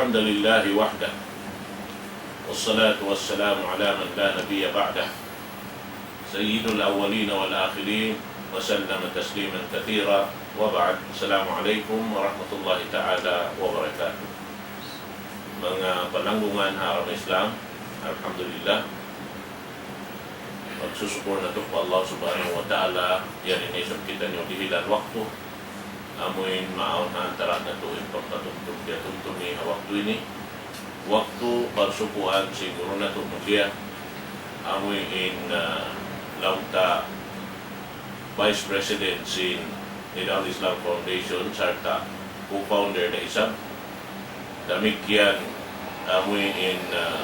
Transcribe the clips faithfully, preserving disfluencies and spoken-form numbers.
الحمد لله وحده، والصلاة والسلام على من لا نبي بعده، سيد الأولين والآخرين، وسلم تسليما كثيرا، وبعد. السلام عليكم ورحمة الله تعالى وبركاته. Manga palanggungan ha agama Islam, alhamdulillah, magsusukur natu' pa Allah Subhanahu wa Ta'ala, yari na isab kitaniyu dihilan waktu, amuin maawn ha antara' natu' in pagpatumtum piyatumtumi ha waktu ini, waktu pagsukuan sin guru natu' mulia, amuin, ah, laung ta Vice President sin Nidal Islam Foundation, sarta' co-founder da isab. Damikkiyan amuin, ah,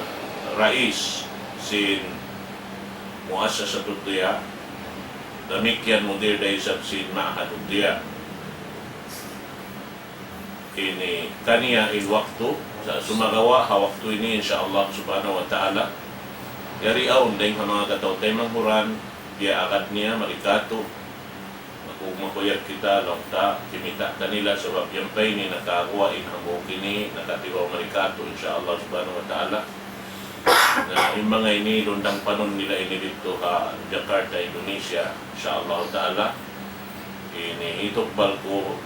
Rais sin Muassasatud Diya. Damikkiyan mudir da isab sin Ma'hadud Diya. Ini kaniya in waktu, sa' sumagawa' ha waktu ini, insya Allah Subhanahu wa Ta'ala, yari awn dayng ha manga kataw-taymanghuran, biya' agad niya, mari katu', maku-, makuyag kita, laung ta, kimita' kanila, sabab yan pa ini nakaguwa' in hambuuk ini, nakatibaw mari katu', insya Allah Subhanahu wa Ta'ala. Na, in manga ini, lundang panun nila ini didtu ha Jakarta, Indonesia, insya Allah Ta'ala. Ini hitukbal ku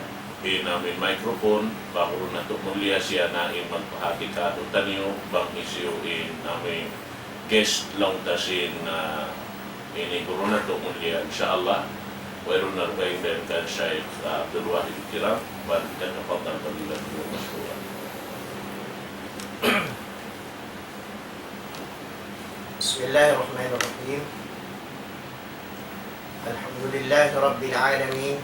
in amuin microphone, pa guru natu' mulia, siya na in magpahati kātu'niyu, bang hisiyu in amuin guest laung ta sin, ah, ini guru natu' mulia, insya Allah. Wayruun na dugaing dayn kan Shaykh, ah, Abdul Wahid Kiram, فليتفضل فضيلته مشكورا. بسم الله الرحمن الرحيم. الحمد لله رب العالمين.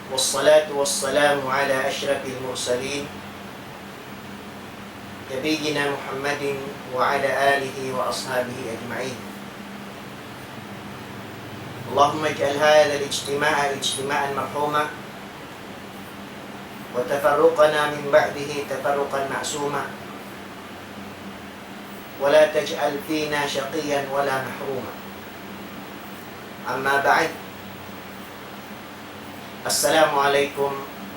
والصلاة والسلام على أشرف المرسلين نبينا محمد وعلى آله وأصحابه أجمعين. اللهم اجعل هذا الاجتماع اجتماعا مرحوما وتفرقنا من بعده تفرقا معصوما ولا تجعل فينا شقيا ولا محروما. أما بعد، السلام عليكم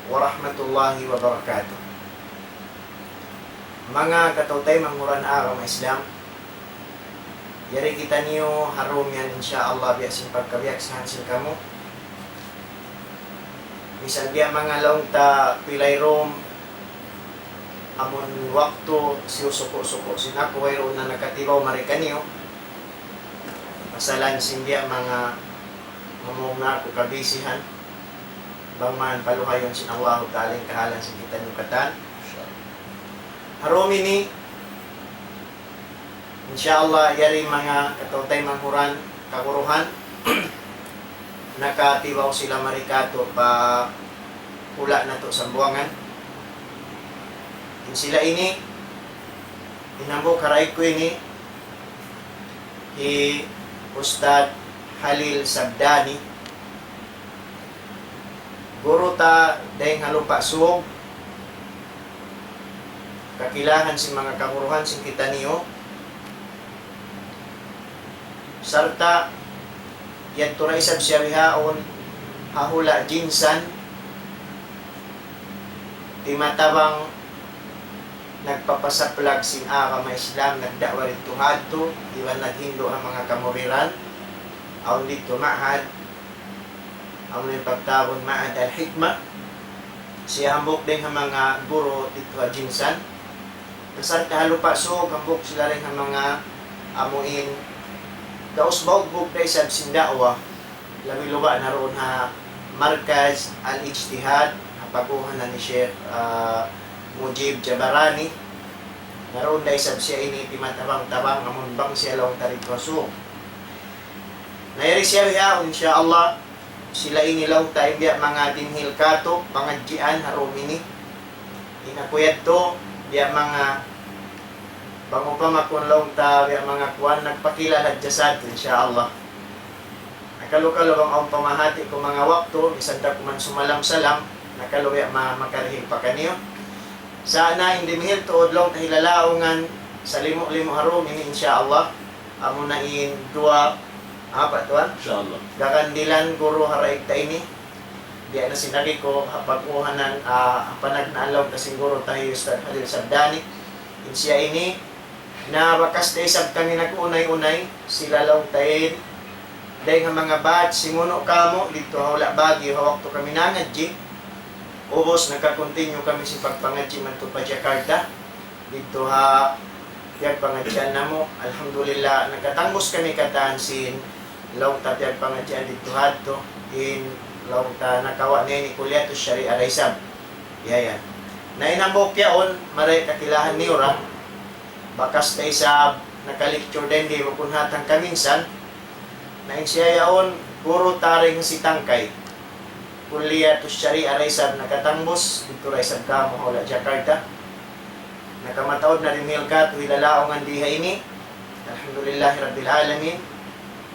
ورحمة الله وبركاته. Manga kataw-taymanghuran ha agama Islam, yari kitaniyu ha dum yan, insya Allah, biya' sin pagkabiyaksahan sin kamu. Misan biya' manga laung ta pilay dum, amun waktu siyusuku-suku sin aku, wayruun na nakatibaw mari kaniyu. Pasalan sin biya' manga mamung na aku kabisihan, bang man paluhayun sin Allahu Ta'ala in kahalan sin kitaniyu katan. Ha dum ini, insya Allah, yari manga kataw-taymanghuran, kaguruhan, nakatibaw sila mari katu' pa hula' natu' Sambuwangan. In sila ini, in hambuuk karaig ku ini, hi Ustadz Halil Sabdani, guru ta dayng ha Lupa' Sug, kakilahan sin manga kaguruhan sin kitaniyu, sarta' yadtu da isab siya bihaun ha hula' Jinsan, timatabang nagpapasaplag sin agama Islam, nagda'wa didtu hadtu, iban naghindu' ha manga kamuriran, awn didtu ma'had, amu in pagtawagun Ma'had Al-Hikmah, siya hambuuk dayn ha manga guru didtu ha Jinsan. Sarta' ha Lupa' Sug, hambuuk sila dayn ha manga amuin gaus baugbug da isab sin da'wa, labi-labi na duun ha Markaz Al-Ijtihad, ha pag'uhan ni Sheikh, ah, Mujib Jabarani. Na duun da isab siya ini timatabang-tabang, amun bang siya laung ta didtu ha Sug. Na yari siya bihaun, insya Allah, sila ini laung ta in biya' manga dimihil katu', pangadjian ha dum ini. In aku yadtu, biya' manga, bang upama kun laung ta, biya' manga kuwan, nagpakilala hadja sadja, insya Allah. Na kalu-kalu bang awn pamahati ku manga waktu, misan da ku man sumalam-salam, na kalu biya' ma-, makarihil pa kaniyu. Sa' na in dimihil tuud laung ta hilalaungan, salimu'-limu' ha dum ini, insya Allah. Amuna in duwa, apa tuwan? Insya Allah. Gagandilan guru ha raig ta ini. Biya' na sin agi ku, ha pagkuhanan, ah, ha panagnaan laung ta sin guru ta hi Ustadz Halil Sabdani. In siya ini, na bakas da isab kami nag-unay-unay, sila laung ta in, dayng ha manga batch, simunu' kāmu', didtu ha hula' Baguio, ha waktu kami nangadji'. Ubus, nagka-continue kami sin pagpangadji' madtu pa Jakarta. Didtu ha piyagpangadjian namu', alhamdulillah, nakatangbus kami katan sin laung ta piyagpangadjian didtu hadtu, in laung ta nakawa' niya ini Kulliyatu Sharia da isab. Biya' yan. Na in hambuuk yaun, mari kakilahan niyu ra, bakas da isab naka-lecture dayn di bukun hatang kaminsan, na in siya yaun, guru ta dayn ha Sitangkay. Kulliyatu Sharia da isab nakatangbus, didtu da isab kāmu' ha hula' Jakarta. Nakamataud na dimihil katu' hi lalaungan di ha ini. Alhamdulillahi Rabbil Alamin.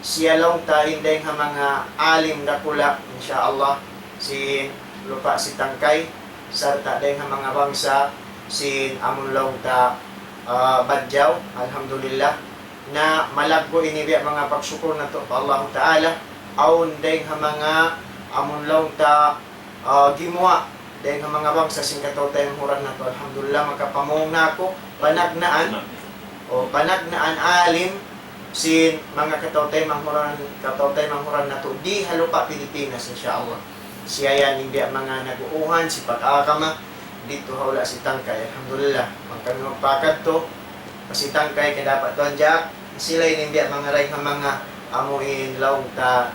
Siya laung ta in dayng ha manga alim dakula', insya Allah, sin lupa' Sitangkay, sarta' dayng ha manga bangsa sin amun laung ta, ah, Badjaw, alhamdulillah. Na malaggu' ini biya' manga pagsukul natu' pa Allahu Ta'ala, awn dayng ha manga amun laung ta, ah, gimuwa', dayng ha manga bangsa sin kataw-taymanghuran natu', alhamdulillah, makapamung na aku, panagnaan, o panagnaan alim, sin manga kataw-taymanghuran, kataw-taymanghuran natu', di ha lupa' Pilipinas, insya Allah. Siya yan in biya' manga nag-uuhan sin pag-agama, didtu ha hula' Sitangkay, alhamdulillah. Bang kami magpakadtu pa Sitangkay, kadapat tuwan Jack, sila ini in biya' manga dayng ha manga amu in laung ta,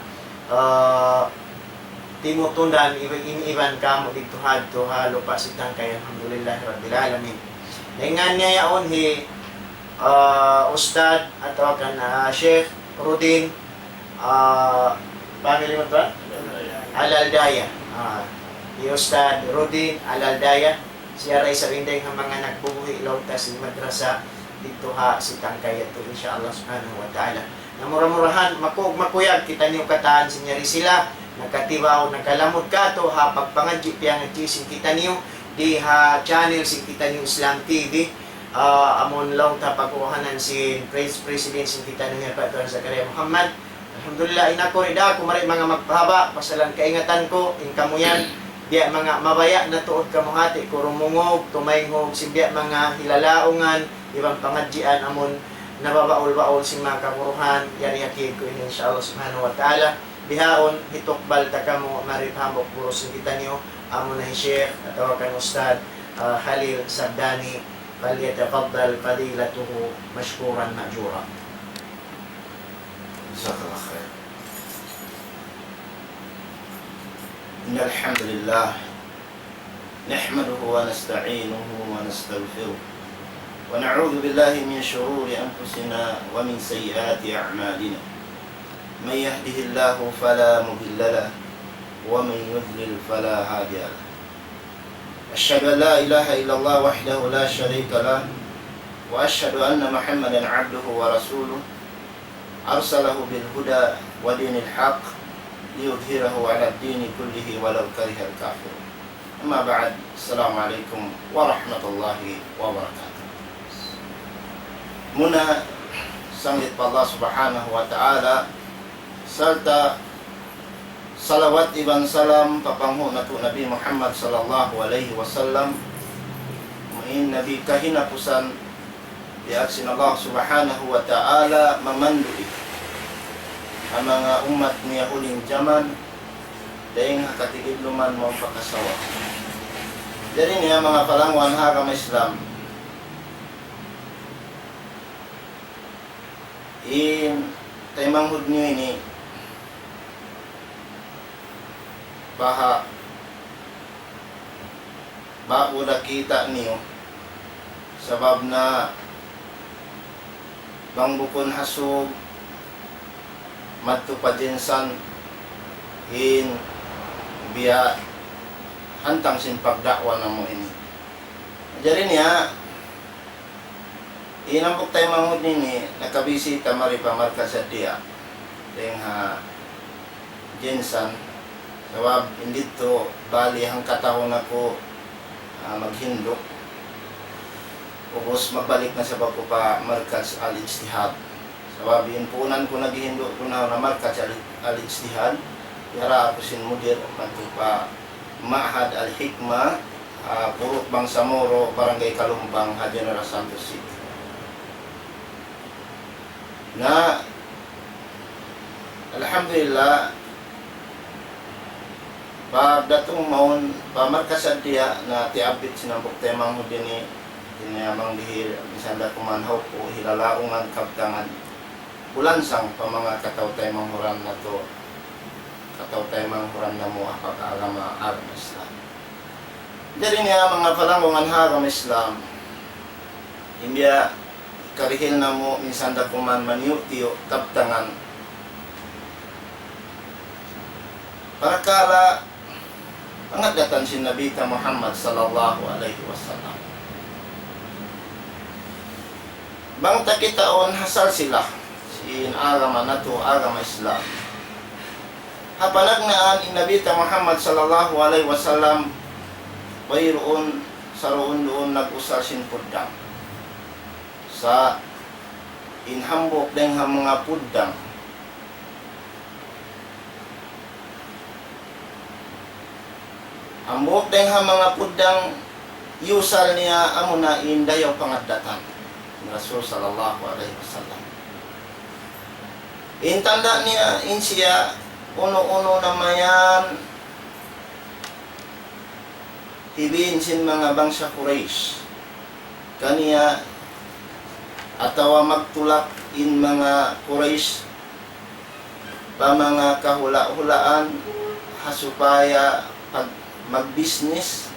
ah, timutundan iban, in iban kāmu' didtu hadtu ha lupa' Sitangkay, alhamdulillahi Rabbil Alamin. Na in ngan niya yaun hi, ah, Ustadz atawa kan, ah, Sheikh Rudin, ah, family mo tuwan? Al-Aldaya. Ah, hi Ustadz Rudin Al-Aldaya. Siya ra isab in dayng ha manga nagbubuhi' laung ta sin madrasa didtu ha Sitangkay yadtu, insya Allah subhanahu wa ta'ala. Na mura-murahan, maku-, makuyag kitaniyu katan sin yari sila, nakatibaw, nakalamud katu' ha pagpangadji', piyangadji' sin kitaniyu, di ha channel sin kitaniyu Islam T V, ah, amun laung ta pagkuhanan sin pres-, president sin kitaniyu hi Pak Tuan Zakaria Muhammad. Alhamdulillah, in aku ri da aku mari manga magpahaba', pasalan kaingatan ku, in kamu yan, biya' manga mabaya' na tuud kamu hati ku rumungug, tumaynghug, sin biya' manga hilalaungan, iban pangadjian amun nababaul-baul sin manga kaguruhan, yari ha kiyid ku ini, insya Allah subhanahu wa ta'ala. Bihaun, hitukbal ta kamu, mari pa hambuuk guru sin kitaniyu, amu na hi Sheikh, atawa kan Ustadz, ah, Halil Sabdani, فليتفضل فضيلته مشكورا مأجورا. جزاك الله خير. إن الحمد لله نحمده ونستعينه ونستغفره ونعوذ بالله من شرور أنفسنا ومن سيئات أعمالنا. من يهده الله فلا مضل له ومن يضلل فلا هادي له. أشهد أن لا إله إلا الله وحده لا شريك له، وأشهد أن محمدا عبده ورسوله، أرسله بالهدى ودين الحق ليظهره على الدين كله ولو كره الكافرون. أما بعد، السلام عليكم ورحمة الله وبركاته. Muna, sanglit pa Allah Subhanahu wa Ta'ala, sarta' salawat iban salam pa panghu' natu' Nabi Muhammad sallallahu alayhi wasallam, in Nabi kahinapusan, diyaak sin Allah Subhanahu wa Ta'ala mamandu' ha manga ummat niya huling jaman, dayn ha katigidluman mawn pa kasawa. Jari niya manga palangwan ha agama Islam, in taymanghud niyu ini, baha' ba'gu da kita' niyu, sabab na bang bukun ha Sug madtu pa Gensan in biya' hantang sin pagda'wa namu' ini. Jari niya, in hambuuk taymanghud ini, nakabisita mari pa markaz Sadia. Dayn ha Gensan, sabab in didtu bali hangkatahun aku, ah, maghindu'. Ubus magbalik na isab aku pa markaz Al-Ijtihad. Sabab in puunan ku naghindu' ku na, na markaz Al-, Al-Ijtihad. Yara aku sin mudir madtu pa Ma'had Al-Hikmah, ah, Purok Bangsamoro, Barangay Kalumbang, ha General Santos City. Na, alhamdulillah, pagdatung mawn pa markas Adliya na tiabit sin hambuuk taymanghud ini, ini amang dihil, minsan da kuman hawpu, hilalaungan, kabtangan, bulansang pa manga kataw-taymanghuran natu', kataw-taymanghuran namu' ha pag-agama, agama Islam. Jari niya manga palanggungan ha agama Islam, in biya' karihil namu' minsan da kuman maniyu'-tiyu' kabtangan. Parakala' pangaddatan sin Nabi ta Muhammad sallallahu alayhi wasallam. Bang ta kitaun ha salsila sin agama natu', agama Islam. Ha panagnaan in Nabi ta Muhammad sallallahu alayhi wasallam, wayruun, saruun-duun nag-usal sin puddang. Sa' in hambuuk dayng ha manga puddang, hambuuk dayng ha manga puddang iyusal niya amuna in dayaw pangaddatan ni Rasul sallallahu alayhi wasallam. In tanda' niya in siya unu-unu na mayan hibin sin manga bangsa Quraysh kaniya atawa magtulak in manga Quraysh pa manga kahula'-hulaan ha supaya pag-, magbisnis,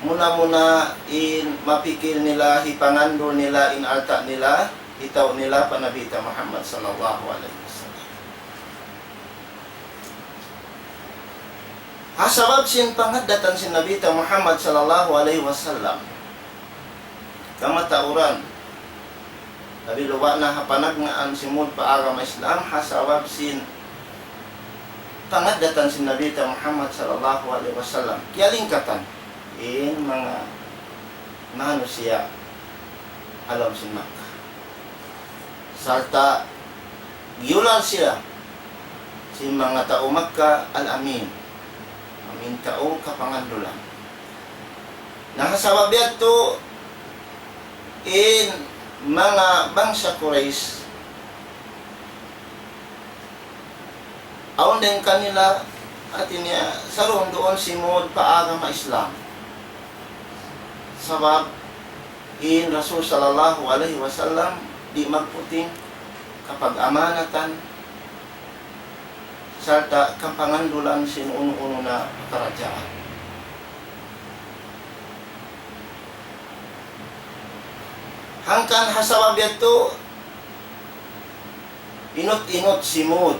muna-muna in mapikil nila, hipangandul nila in alta' nila, hitaw nila pa Nabi ta Muhammad sallallahu alayhi wasallam. Ha sabab sin pangaddatan sin Nabi ta Muhammad sallallahu alayhi wasallam, kamatauran, labi luba' na ha panagnaan simud pa agama Islam, ha sabab sin pangaddatan sin Nabi ta Muhammad sallallahu alayhi wasallam, kiyalingkatan in manga manusiya' ha lawm sin Makkah. Sarta' giyulal siya sin manga tau Makkah al-amin. Amin tau kapangandulan. Na ha sabab yadtu in manga bangsa Quraysh, awn dayn kanila, hati niya, saruun-duun simud pa agama Islam. Sabab in Rasul sallallahu alayhi wasallam di' magputing kapag-amanatan sarta' kapangandulan sin unu-unu na pakaradjaan. Hangkan ha sabab yadtu, inut-inut simud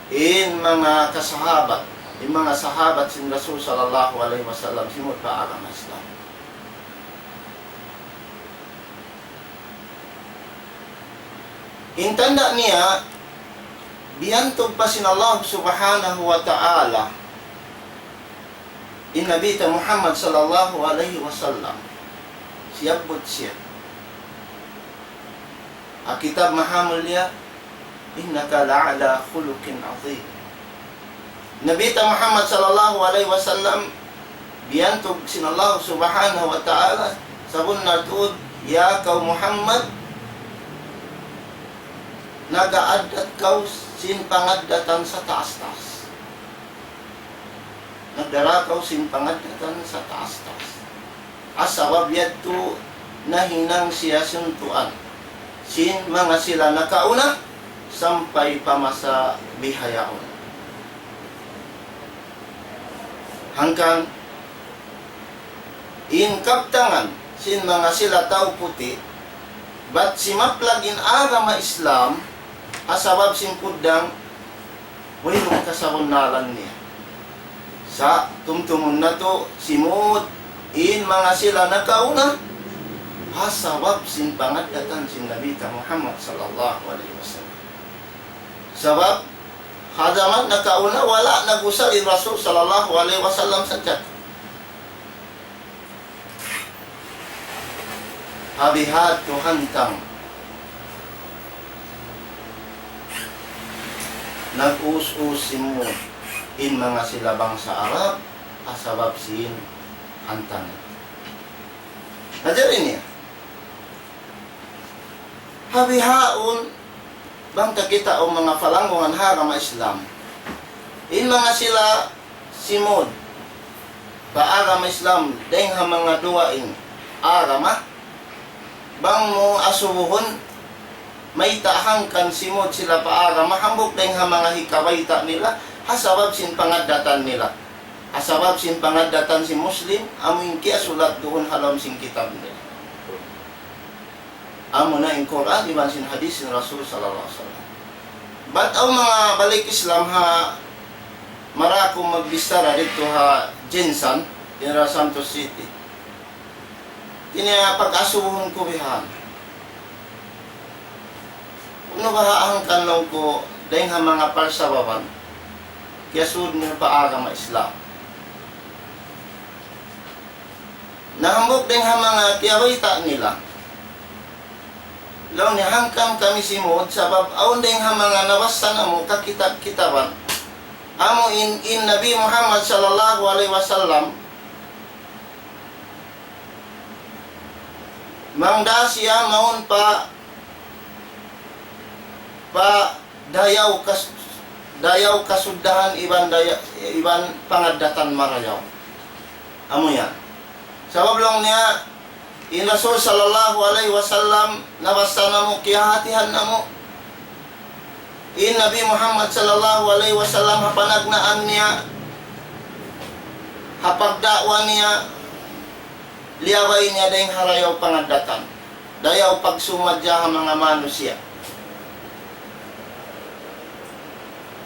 in manga kasahabat, in manga sahabat sin Rasul sallallahu alayhi wasallam simud pa agama Islam. In tanda' niya, biyantug pa sin Allah Subhanahu wa Ta'ala in Nabi ta Muhammad sallallahu alayhi wasallam, siyabbut siya ha kitab mahamulliya, إنك لعلى خلق عظيم. Nabi ta Muhammad sallallahu alayhi wasallam, biyantug sin Allah Subhanahu wa Ta'ala, sabunnal tuud, ya kaw Muhammad, nag-aaddat kaw sin pangaddatan sataas-taas. Nagdara kaw sin pangaddatan sataas-taas. Ha sabab yadtu nahinang siya suntuan sin manga sila nakauna sampay pa masa bihaun. Hangkan in kabtangan sin manga sila tau puti', bat simaplag in agama Islam, ha sabab sin puddang, wayruun kasabunnalan niya. Sa' tumtumun natu', simud in manga sila nakauna, ha sabab sin pangaddatan sin Nabi ta Muhammad sallallahu alayhi wasallam. Sabab, ha jaman nakauna, wala' nag-usal in Rasul sallallahu alayhi wasallam sadja. Ha bihadtu hantang nag-us-us simud in manga sila bangsa Arab, ha sabab sin hantang. Na jari niya, ha bihaun, bang ta kita' o manga palanggungan ha agama Islam, in manga sila simud pa agama Islam, dayng ha manga dugaing agama, bang mu asubuhun, mayta' hangkan simud sila pa agama, hambuuk dayng ha manga hikabayta' nila, ha sabab sin pangaddatan nila. Ha sabab sin pangaddatan sin Muslim, amu in kiyasulat duun ha lawm sin kitab nila. Amu na in Qur'an, iban sin hadith sin Rasul sallallahu alayhi wasallam. Bat awn manga balik Islam ha Maraku magbichara didtu ha Gensan, General Santos City. Ini pag-asubuhun ku bihan. Unu baha' hangkan laung ku, dayng ha manga parsababan, kiyasud nila pa agama Islam. Na hambuuk dayng ha manga kiyabayta' nila, laung niya hangkan kami simud, sabab awn dayng ha manga nabassa namu' kakitab-kitaban, amu in, in Nabi Muhammad sallallahu alayhi wasallam, bang da siya mawn pa, pa dayaw kas-, dayaw kasuddahan iban daya-, iban pangaddatan marayaw. Amu yan. Sabab laung niya, in Rasul sallallahu alayhi wasallam, nabassa namu', kiyahatihan namu'. In Nabi Muhammad sallallahu alayhi wasallam, ha panagnaan niya, ha pagda'wa niya, liyabay niya dayng ha dayaw pangaddatan, dayaw pagsumadja ha manga manusiya'.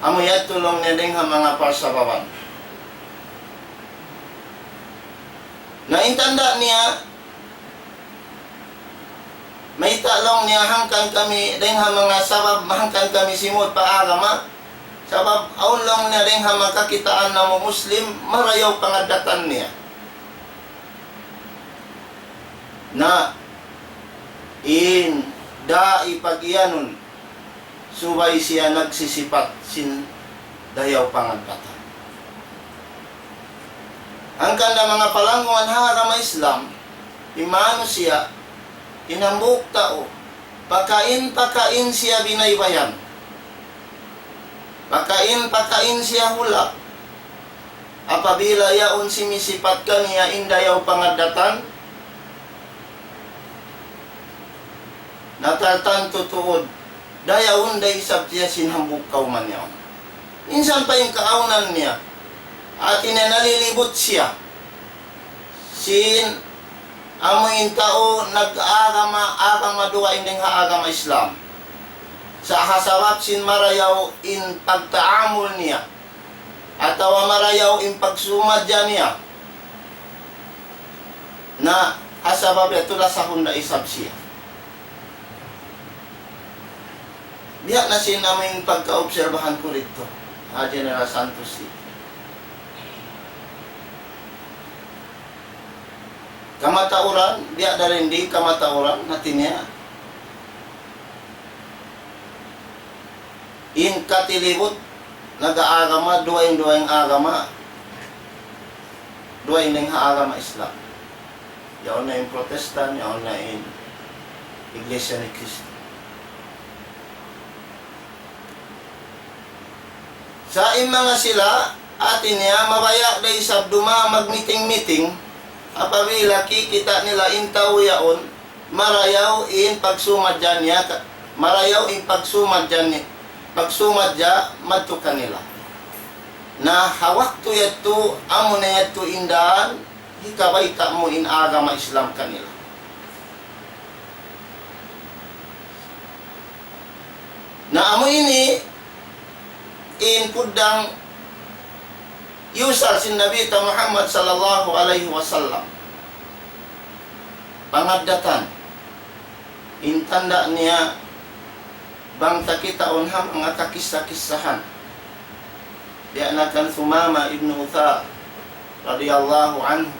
Amu yadtu laung niya dayng ha manga parsababan. Na in tanda' niya, mayta' laung niya hangkan kami, dayng ha manga sabab, hangkan kami simud pa agama. Sabab awn laung niya dayng ha manga kakitaan namu' Muslim, marayaw pangaddatan niya. Na in da' ipagiyanun, subay siya nagsisipat sin dayaw pangaddatan. Hangkan da manga palanggungan ha agama Islam, in manusiya', in hambuuk tau, pakain-pakain siya binaybayan. Pakain-pakain siya hula'. Apabila yaun simisipat kaniya in dayaw pangaddatan, na tantu tuud, dayawun da isab siya sin hambuuk kawman yaun. Minsan pa in kaawnan niya, hati niya nalilibut siya sin amu in tau nag-agama, agama dugaing dayng ha agama Islam. Sa' ha sabab sin marayaw in pagtaamul niya, atawa marayaw in pagsumadja niya, na ha sabab yadtu lasahun da isab siya. Biya' na sin amu in pagkaobserbahan ku didtu ha General Santos City. Kamatauran, biya' da isab di' kamatauran, hati niya in katilibut, nag-aagama, dugaing-dugaing agama, dugaing dayng ha agama Islam. Yaun na in Protestan, yaun na in Iglesia ni Cristo. Sa' in manga sila, hati niya, mabaya' da isab dumaug magmiting-miting, apabila kikita' nila in tau yaun, marayaw in pagsumadja niya ka-, marayaw in pagsumadja ni-, pagsumadja madtu kanila. Na ha waktu yadtu, amu na yadtu in dān, hikabayta' mu in agama Islam kanila. Na amu ini in puddang iyusal sin Nabi ta Muhammad sallallahu alayhi wasallam. Pangaddatan. In tanda' niya bang ta kitaun ha manga kakissa-kissahan. Biya' na kan Sumama ibn Uthal radiyallahu anhu.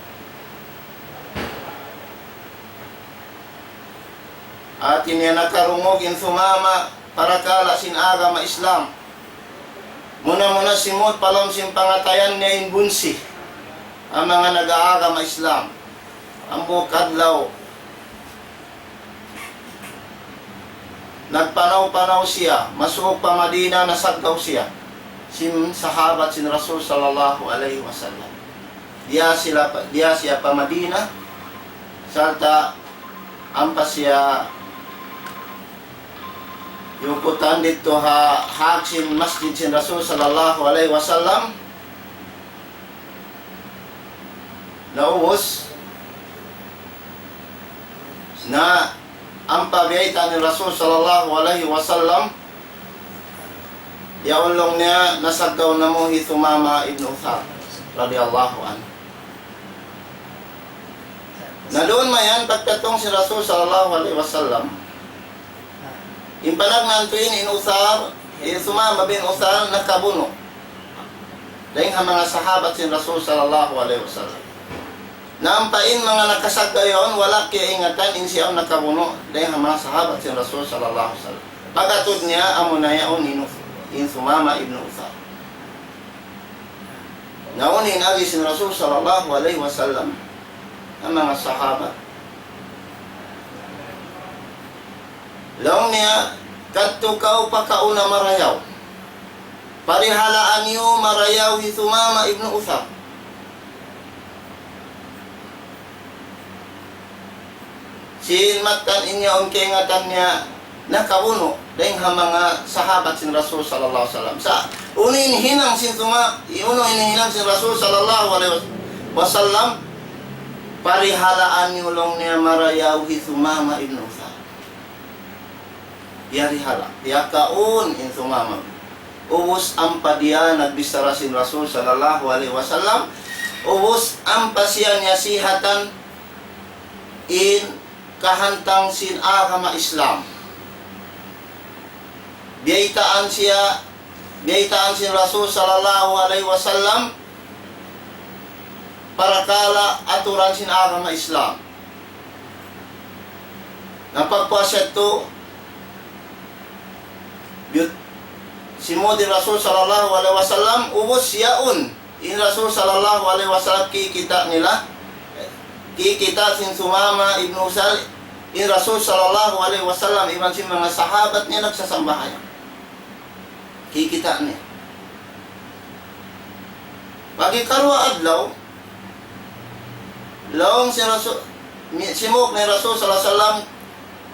Hati niya nakarungug in Sumama parakala' sin agama Islam. Muna-muna simud pa lawm sin pangatayan niya in bunsi, in manga nag-aagama Islam. Hambuuk adlaw, nagpanaw-panaw siya, masuuk pa Madina, nasaggaw siya sin sahabat sin Rasul sallallahu alayhi wasallam. Diyā sila pa, diyā siya pa Madina, sarta' ampa siya yukutan didtu ha hak sin masjid sin Rasul sallallahu alayhi wasallam. Na ubus, na ampa biyaytaan in Rasul sallallahu alayhi wasallam, yaun laung niya nasaggaw namu' hi Sumama ibn Uthal radiyallahu anhu. Na duun mayan pagdatung sin Rasul sallallahu alayhi wasallam, in panagnaan tuud in Uthal, in Sumama bin Uthal nakabunu' dayn ha manga sahabat sin Rasul sallallahu alayhi wasallam. Na ampa in manga nakasaggaw yaun, wala' kiyaingatan in siya nakabunu' dayn ha manga sahabat sin Rasul sallallahu alayhi wasallam. Pag-atud niya, amuna yaun in, in Sumama ibn Uthal. Na unu in agi sin Rasul sallallahu alayhi wasallam ha manga sahabat. Laung niya, "Kadtu kaw pakauna marayaw. Parihalaan niyu marayaw hi Sumama ibn Uthal." Sin mattan in yaun kaingatan niya nakabunu' dayn ha manga sahabat sin Rasul sallallahu alayhi wasallam. Sa' unu in hinang sin Suma-, unu in hinang sin Rasul sallallahu alayhi wasallam, "Parihalaan niyu laung niya marayaw hi Sumama ibn Uthal." Piyarihala', piyakaun in Sumama. Ubus ampa diya nagbichara sin Rasul sallallahu alayhi wasallam, ubus ampa siya niyasihatan in kahantang sin agama Islam. Biyaytaan siya, biyaytaan sin Rasul sallallahu alayhi wasallam, parakala' aturan sin agama Islam. Na pagpuas yadtu, biyut-, simud in Rasul sallallahu alayhi wasallam, ubus yaun in Rasul sallallahu alayhi wasallam kikita' nila, kikita' sin Sumama ibn Uthal, in Rasul sallallahu alayhi wasallam, iban sin manga sahabat niya nagsasambahayang. Kikita' niya. Pag hikaruwa adlaw, laung sin Rasul, mi-, simūk na in Rasul sallallahu alayhi wasallam,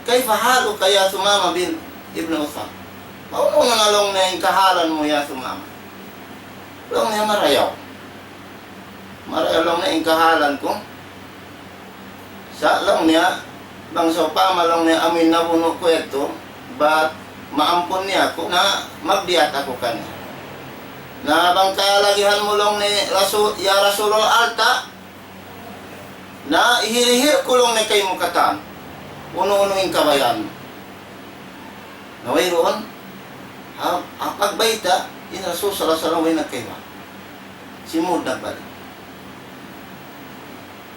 "كيف حالك يا ثمامة بن، ابن أثال؟" "Hawnu na laung niya in kahalan mu ya Sumama?" Laung niya, "Marayaw. Marayaw laung niya in kahalan ku." Sa' laung niya, bang sawpama laung niya amuin nabunu' ku yadtu, bat maampun niya aku, na magdiyat aku kaniya. Na bang kalagihan mu laung niya Rasul, ya Rasulullah alta', na ihilihil ku laung niya kaymu katan. Unu-unu in kabayaan mu. Na wayruun, ha, ha pagbayta', in Rasul sallallahu alayhi wasallam way nagkayma. Simūd nagbalik.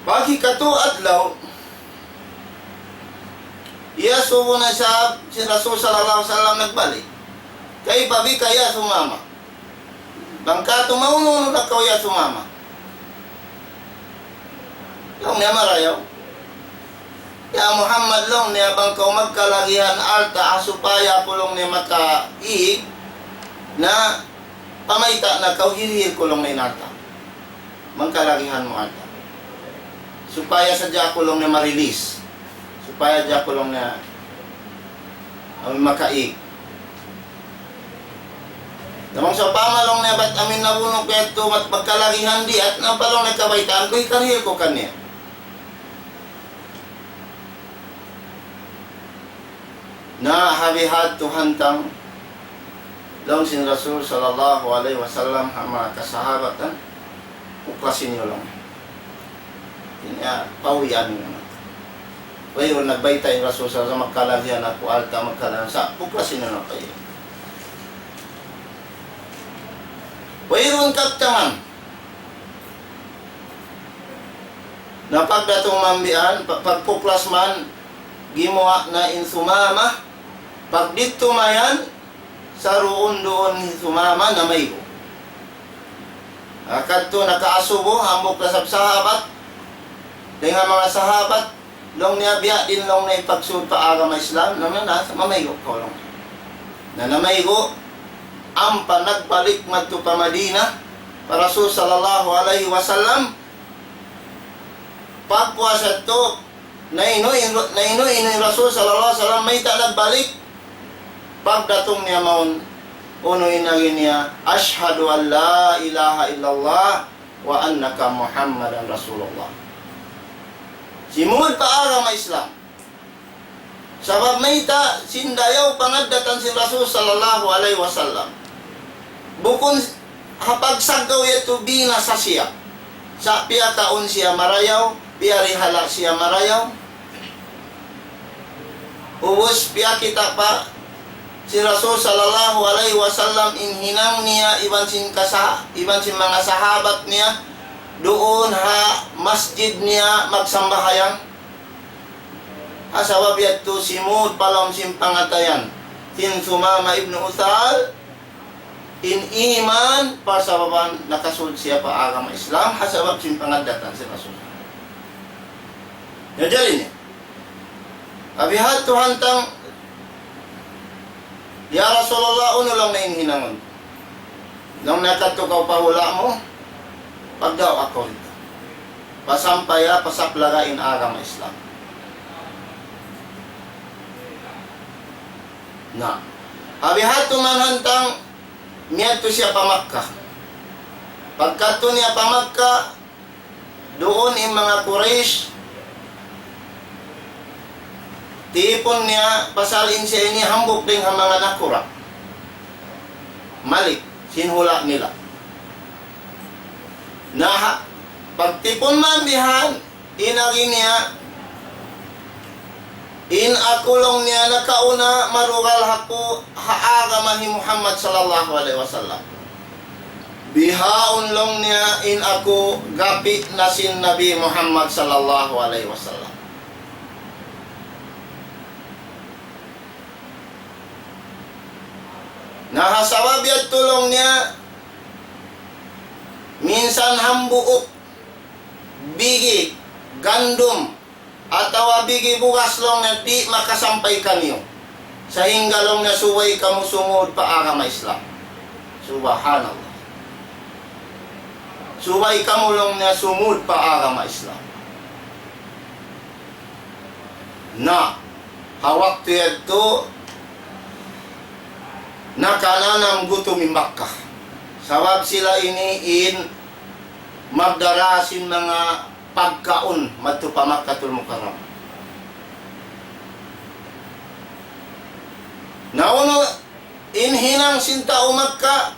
Pag hikatū adlaw, iyasubu na isab sin Rasul sallallahu alayhi wasallam nagbalik. "كيف بك يا ثمامة؟" "Bang katu' maunu-unu na kaw ya Sumama?" Laung niya, "Marayaw. Ya Muhammad," laung niya, "bang kaw magkalagihan alta' supaya aku," laung niya, "makaig, na pamayta' na kaw, hilihil ku laung niya in alta'. Bang kalagihan mu alta'. Supaya sadja aku laung niya ma-release. Supaya sadja aku laung niya, amu in makaig. Na bang sawpama laung niya bat amuin nabunu' ku yadtu, bat magkalagihan diyat, na ampa laung niya kabaytaan ku, hikarihil ku kaniya." Na ha bihadtu hantang laung sin Rasul sallallahu alayhi wasallam ha manga kasahabatan, "Puklasin niyu laung." Ini, ah, pawian niyu na. Wayruun nagbayta' in Rasul sallallahu alayhi wasallam, "Magkalagihan aku alta', magkalagihan sa', puklasin niyu na kayu." Wayruun kabtangan. Na pagdatung mayan, pa-, pagpuklas man, gimuwa' na in Sumama, pagdidtu mayan, saruun-duun hi Sumama namaygu'. Nakadtu nakaasubu, hambuuk da isab sahabat, dayn ha manga sahabat, laung niya biya' diin laung niya in pagsud pa agama Islam, laung niya na, mamaygu' kaw laung. Na namaygu', ampa nagbalik madtu pa Madina, pa Rasul sallallahu alayhi wasallam, pagpuas yadtu, nainu in, nainu in Rasul sallallahu alayhi wasallam, mayta' nagbalik, pagdatung niya mawn, unu in agi niya, أشهد أن لا إله إلا الله وأنك محمد رسول الله. Simud pa agama Islam. Sabab mayta', sin dayaw pangaddatan sin Rasul sallallahu alayhi wasallam. Bukun ha pagsaggaw yadtu binasa siya. Sa' piyakaun siya marayaw, piyarihala siya marayaw. Ubus piyakita' pa sin Rasul sallallahu alayhi wasallam in hinang niya iban sin kasa-, iban sin manga sahabat niya duun ha masjid niya magsambahayang. Ha sabab yadtu simud pa lawm sin pangatayan sin Sumama ibn Uthal, in iman, parsababan nakasud siya pa agama Islam, ha sabab sin pangaddatan sin Rasul. Na jari niya. Abi ha Tuhan tang, "Ya Rasulullah, unu laung niya in hinangun?" Laung niya, "Kadtu kaw pa hula' mu, pagdawa' kaw didtu. Pasampaya, pasaplaga in agama Islam." Na, abi ha Tuhan tang, miyadtu siya pa Makkah. Pagkadtu niya pa Makkah, duun in manga Quraysh, tipun niya pasal in siya ini hambuuk dayn ha manga nakura'. Malik, sin hula' nila. Na ha, pagtipun man bihan, in agi niya, in aku laung niya nakauna marugal aku ha agama hi Muhammad sallallahu alayhi wasallam. Bihaun laung niya in aku gapi' na sin Nabi Muhammad sallallahu alayhi wasallam. Na ha sabab yadtu laung niya, minsan hambuuk bigi gandum atawa bigi bugas laung niya di' makasampay kaniyu. Sahingga laung niya subay kamu sumud pa agama Islam. Subhanallah. Subay kamu laung niya sumud pa agama Islam. Na, ha waktu yadtu, nakananam gutum in Makkah. Sabab sila ini in magdara sin manga pagkaun madtu pa Makkatul Mukarramah. Na unu in hinang sin tau Makkah,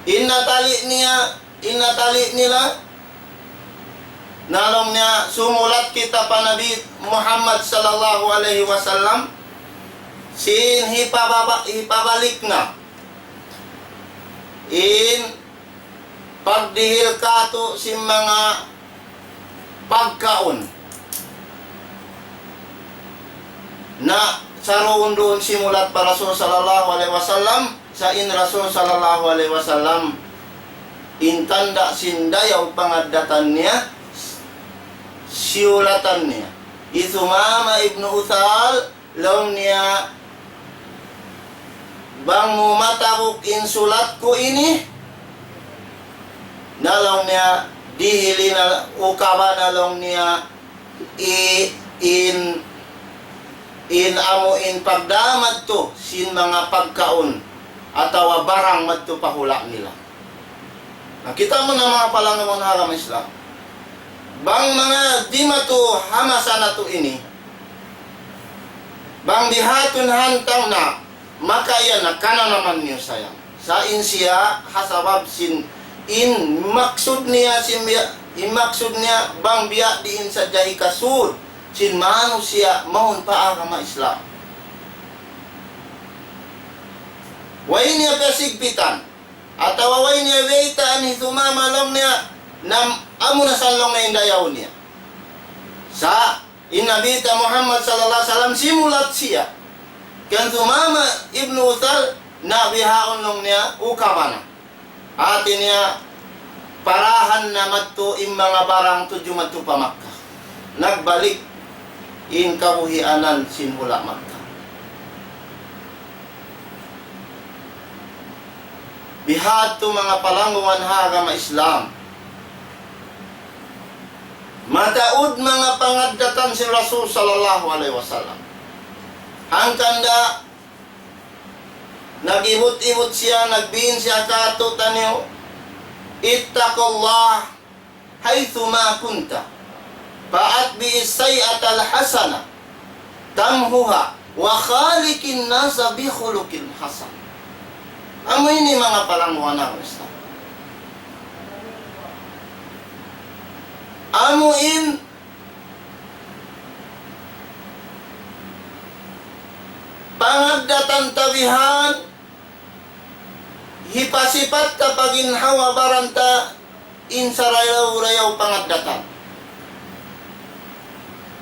in natali' niya, in natali' nila, na laung niya, sumulat kita pa Nabi Muhammad sallallahu alayhi wasallam, sin hipababa-, hipabalik na in pagdihil katu' sin manga pagkaun. Na saruun-duun simulat pa Rasul sallallahu alayhi wasallam, sa' in Rasul sallallahu alayhi wasallam, in tanda' sin dayaw pangaddatan niya, siyulatan niya. Hi Sumama ibnu Uthal, laung niya, bang mu matabuk in sulat ku ini, na laung niya, dihili na, ukaba na laung niya, i-, in, in amu in pagdamag tu sin manga pagkaun atawa barang madtu pa hula' nila. Na, kita' mu na manga palangga' mu ha agama Islam. Bang manga dimatu ha masa natu' ini, bang bihatun hantang na, maka yan na kananaman niyu sayang. Sa' in siya, ha sabab sin in maksud niya, sin biya', in maksud niya, bang biya' diin sadja hikasud sin manusiya' mawn pa agama Islam. Way niya pasigpitan. Atawa way niya baytaan hi Sumama laung niya, na amu na sa laung niya in dayaw niya. Sa' in Nabi ta Muhammad sallallahu alayhi wasallam simulat siya kan Sumama ibnu Uthal, na bihaun laung niya ukaba na. Hati niya, parahan na madtu in manga barang tudju madtu pa Makkah. Nagbalik in kabuhianan sin hula' Makkah. Bihadtu manga palanggungan ha agama Islam. Mataud manga pangaddatan sin Rasul sallallahu alayhi wasallam. Hangkan da nag-ibut-ibut siya, nagbiin siya kātu'niyu, اتق الله حيثما كنت وأتبع السيئة الحسنة تمحها وخالق الناس بخلق حسن. Amu ini manga palanggungan ha agama Islam. Amu in pangaddatan ta bihan, hipasipat ta pa ginhawa-baran ta in sarayaw-rayaw pangaddatan.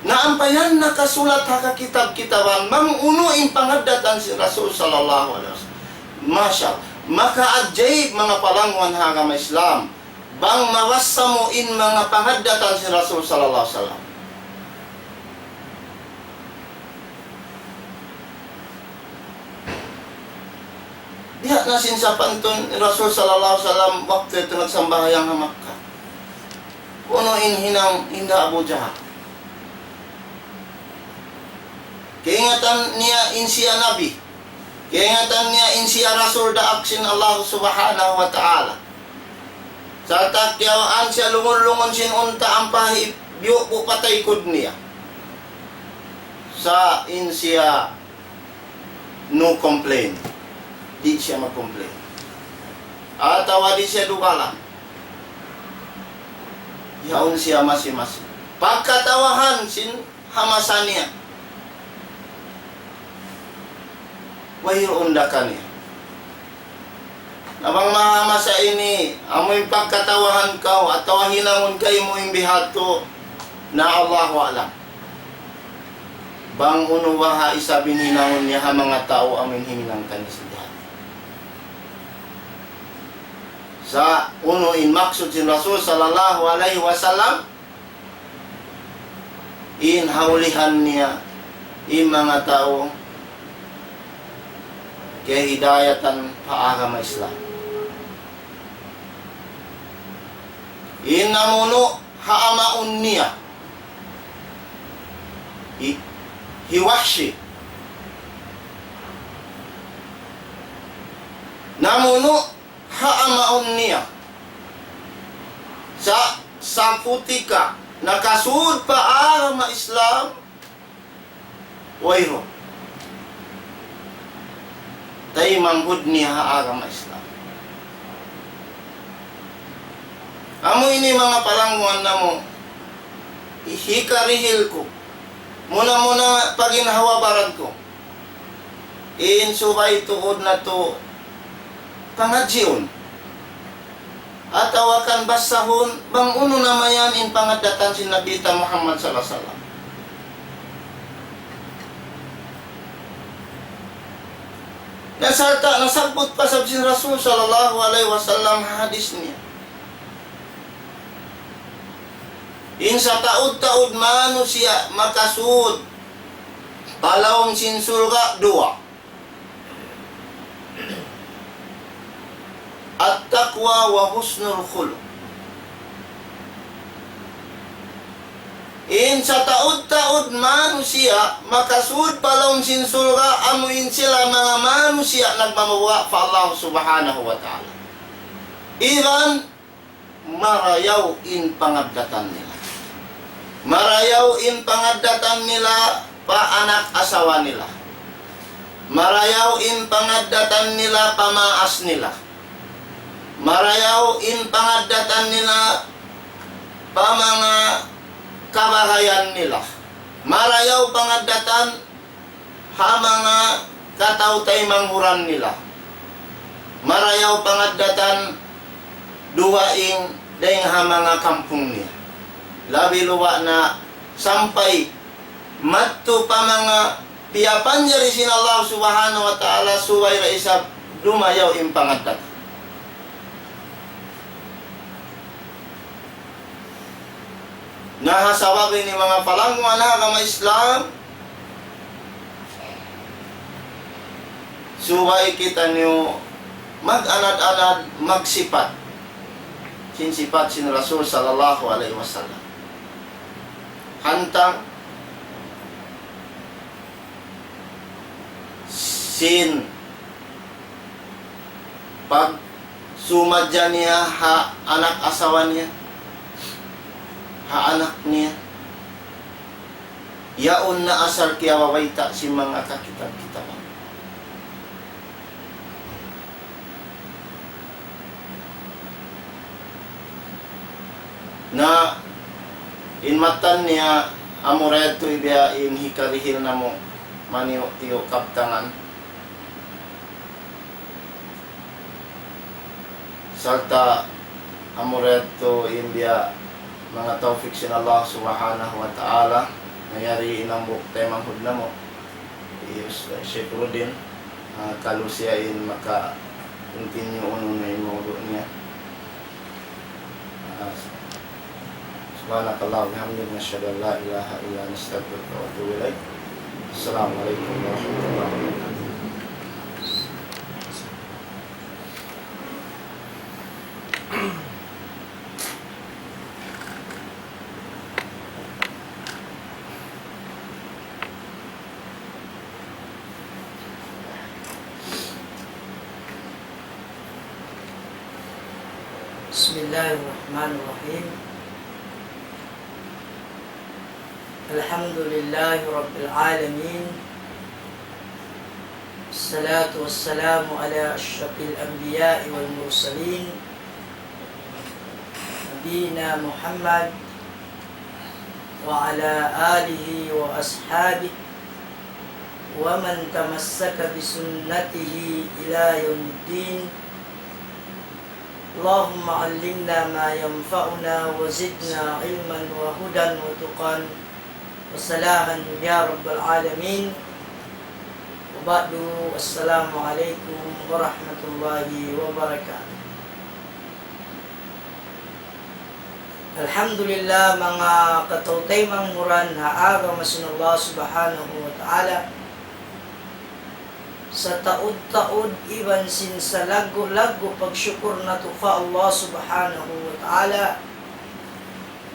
Na ampa yan nakasulat ha kakitab-kitaban, bang unu in pangaddatan sin Rasul sallallahu alayhi wasallam. Masha Allah. Maka ajaib manga palanggungan ha agama Islam. Bang mabassa mu in manga pangaddatan sin Rasul sallallahu alayhi wasallam. Biya' na sin sapantun Rasul sallallahu alayhi wasallam waktu yadtu nagsambahayang ha Makkah. Unu in hinang hinda Abu Jahal. Kaingatan niya in siya Nabi. Kaingatan niya in siya Rasul daak sin Allah Subhanahu wa Ta'ala. Sarta' kiyawaan siya lungun-lungun sin unta' ampa hibiyubu' pa taykud niya. Sa' in siya no complain. Di' siya mag-complain. Atawa di' siya dugalan. Yaun siya masi-masi. Pagkatawahan sin ha masa niya. Wayruun da kaniya. Na bang ma-, masa ini, amu in pagkatawahan kaw, atawa hinangun kaymu in bihadtu, na Allahu a'lam. Bang unu baha' isab in hinangun niya ha manga tau, amu in himinang kaniya sin bihadtu. Sa' unu in maksud sin Rasul sallallahu alayhi wasallam, in haulihan niya in manga tau kahidayatan pa agama Islam. In namunu' ha amaun niya, hi, hi Wahshi. Namunu' ha amaun niya. Sa', saputika nakasud pa agama Islam, wayruun. Taymanghud niya ha agama Islam. Amu ini manga palangguan namu', hikarihil ku. Muna-muna pa ginhawa-baran ku. In subay tuud natu' pangadjiun. Atawa kan basahun, bang unu na mayan in pangaddatan sin Nabi ta Muhammad sallallahu alayhi wasallam. Na sarta' nasabbut pa sab sin Rasul sallallahu alayhi wasallam ha hadis niya. In sataud-taud manusiya' makasud pa lawm sin surga' duwa. التقوى وحسن الخلق. In sataud-taud manusiya' makasud pa lawm sin surga' amu in sila manga manusiya' nagmamabuga' pa Allah Subhanahu wa Ta'ala. Iban marayaw in pangaddatan nila. Marayaw in pangaddatan nila pa anak asawa nila. Marayaw in pangaddatan nila pa maas nila. Marayaw in pangaddatan nila pa manga kabahayan nila. Marayaw pangaddatan ha manga kataymanghuran nila. Marayaw pangaddatan dugaing dayn ha manga kampung niya. Labi luba' na sampay madtu pa manga piyapanjari sin Allah Subhanahu wa Ta'ala subay da isab dumayaw in pangaddatan. Na ha sabab ini manga palangguan ha agama Islam, subay kitaniyu mag-anad-anad, magsipat sin sipat sin Rasul sallallahu alayhi wasallam. Hantang sin pagsumadja niya ha anak asawa niya, ha anak niya, yaun na asal kiyabayta' sin manga kakitab-kitaban. Na in mattan niya amu ra yadtu biya' in hikarihil namu' maniyu'-tiyu' kabtangan. Sarta' amu ra yadtu in biya' manga tawfik sin Allah Subhanahu wa Ta'ala, na yari in hambuuk taymanghud namu', hi Ustadz Sheikhruddin, ah, kalu siya in maka-continue unu na in mawdu' niya. Ah, سبحانك اللهم وبحمدك، نشهد أن لا إله إلا أنت، نستغفرك ونتوب إليك. السلام عليكم ورحمة الله وبركاته. بسم الله الرحمن الرحيم. الحمد لله رب العالمين. الصلاة والسلام على أشرف الأنبياء والمرسلين، نبينا محمد وعلى آله وأصحابه ومن تمسك بسنته إلى يوم الدين. اللهم علمنا ما ينفعنا وزدنا علما وهدى وتقى وصلاحا يا رب العالمين. وبعد، السلام عليكم ورحمة الله وبركاته. Alhamdulillah, manga kataw-taymanghuran ha agama sin Allah Subhanahu wa Ta'ala. Sataud-taud iban sin salaggu'-laggu' pagsukur natu' pa Allah Subhanahu wa Ta'ala.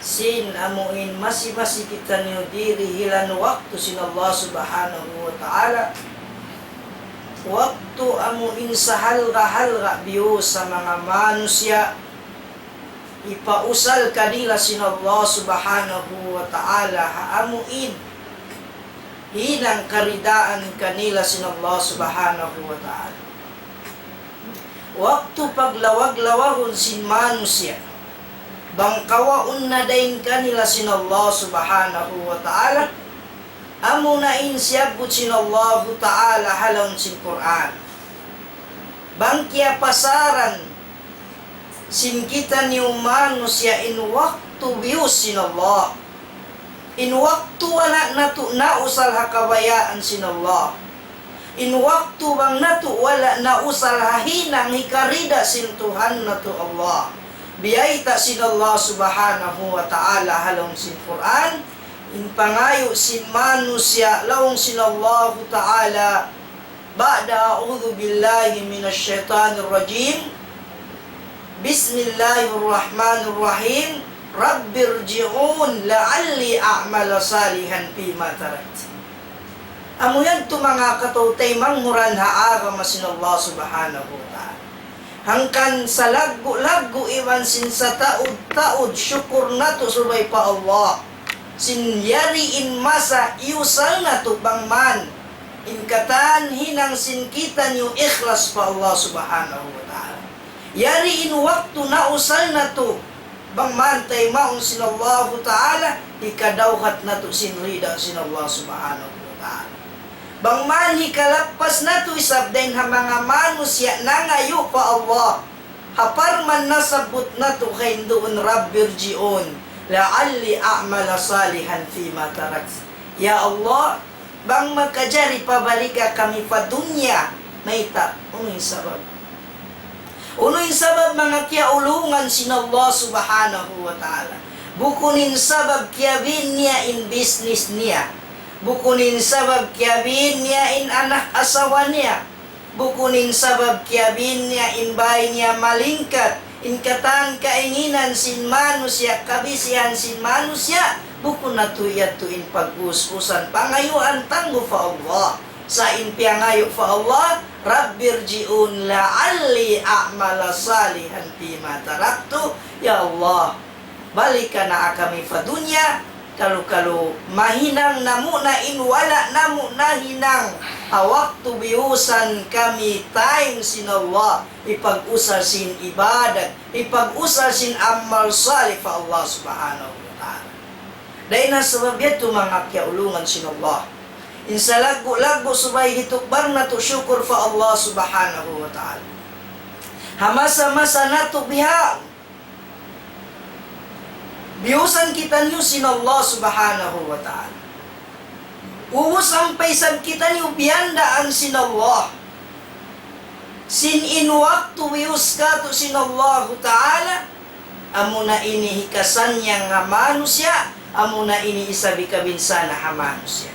Sin amu in masi-masi kitaniyu dirihilan waktu sin Allah Subhanahu wa Ta'ala. Waktu amu in sahalga'-halga' biyus sin manga manusiya'. Hipausal kanila sin Allah Subhanahu wa Ta'ala ha amu in hinang karidaan kanila sin Allah Subhanahu wa Ta'ala. Waktu paglawag-lawahun sin manusiya', bang kawaun na dayn kanila sin Allah Subhanahu wa Ta'ala, amu na in siyabbut sin Allahu Ta'ala ha lawm sin Qur'an. Bang kiyapasaran sin kitaniyu manusiya' in waktu biyus sin Allah. In waktu wala' natu' nausal ha kabayaan sin Allah. In waktu bang natu' wala' nausal ha hinang hikarida sin Tuhan natu' Allah. Biyayta' sin Allah Subhanahu wa Ta'ala ha lawm sin Qur'an, in pangayu' sin manusiya' laung sin Allahu Ta'ala, بعد أعوذ بالله من الشيطان الرجيم. بسم الله الرحمن الرحيم. رب ارجعون لعلي أعمل صالحا فيما تركت. Amu yadtu manga kataw-taymanghuran ha agama sin Allah Subhanahu wa Ta'ala. Hangkan salaggu'-laggu' iban sin sataud-taud sukur natu' subay pa Allah. Sin yari in masa iyusal natu' bang man in katan hinang sin kitaniyu ikhlas pa Allah Subhanahu wa Ta'ala. Yari in waktu nausal natu' bang man taymaun sin Allahu Ta'ala, hikadawhat natu' sin rida sin Allah Subhanahu wa Ta'ala. Bang man hikalappas natu' isab dayn ha manga manusiya' nangayu' pa Allah, ha parman nasabbut natu' kaina duun, رب ارجعون لعلي أعمل صالحا فيما تركت. Ya Allah, bang makajari pabalika kami pa dunya, mayta', unu in sabab? Unu in sabab manga kiyaulungan sin Allah Subhanahu wa Ta'ala? Bukun in sabab kiyabin niya in business niya. Bukun in sabab kiyabin niya in anak asawa niya. Bukun in sabab kiyabin niya in bay niya malingkat, in katan kainginan sin manusiya', kabisihan sin manusiya', bukun na tuud yadtu in pag-us-usan pangayuan tangguh pa Allah. Sa' in piyangayu' pa Allah, رب ارجعون لعلي أعمل صالحا فيما تركت. Ya Allah, balikan na kami pa dunya, kalu-kalu mahinang namu' na in wala' namu' nahinang ha waktu biyusan kami time sin Allah, hipag-usal sin ibadat, hipag-usal sin amal salih pa Allah Subhanahu wa Ta'ala. Dayn ha sabab yadtu manga kiyaulungan sin Allah. In salaggu'-laggu' subay hitukbal natu' sukur pa Allah Subhanahu wa Ta'ala. Ha masa-masa natu' bihaun, biyusan kitaniyu sin Allah Subhanahu wa Ta'ala. Ubus sampay isab kitaniyu biyandaan sin Allah. Sin in waktu biyus katu' sin Allahu Ta'ala, amuna ini hikasannyang ha manusiya', amuna ini isab hikabinsana' ha manusiya'.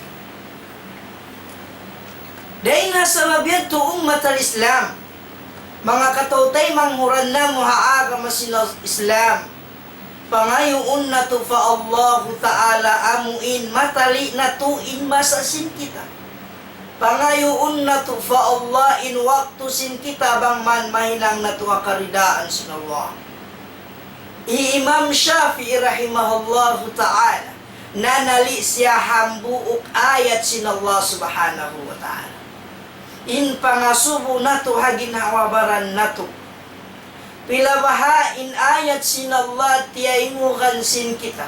Dayn ha sabab yadtu ummat al-Islam, manga kataw-taymanghuran namu' ha agama sin Islam, pangayuun natu' pa Allahu Ta'ala amu in matali natu' in masa sin kita. Pangayuun natu' pa Allah in waktu sin kita bang man mahinang natu' ha karidaan sin Allah. Hi Imam Shafi'i rahimahullahu ta'ala, nanali' siya hambuuk ayat sin Allah Subhanahu wa Ta'ala. In pangasubu natu' ha ginhawa-baran natu'. Pila baha' in ayat sin Allah tiyaymugan sin kita.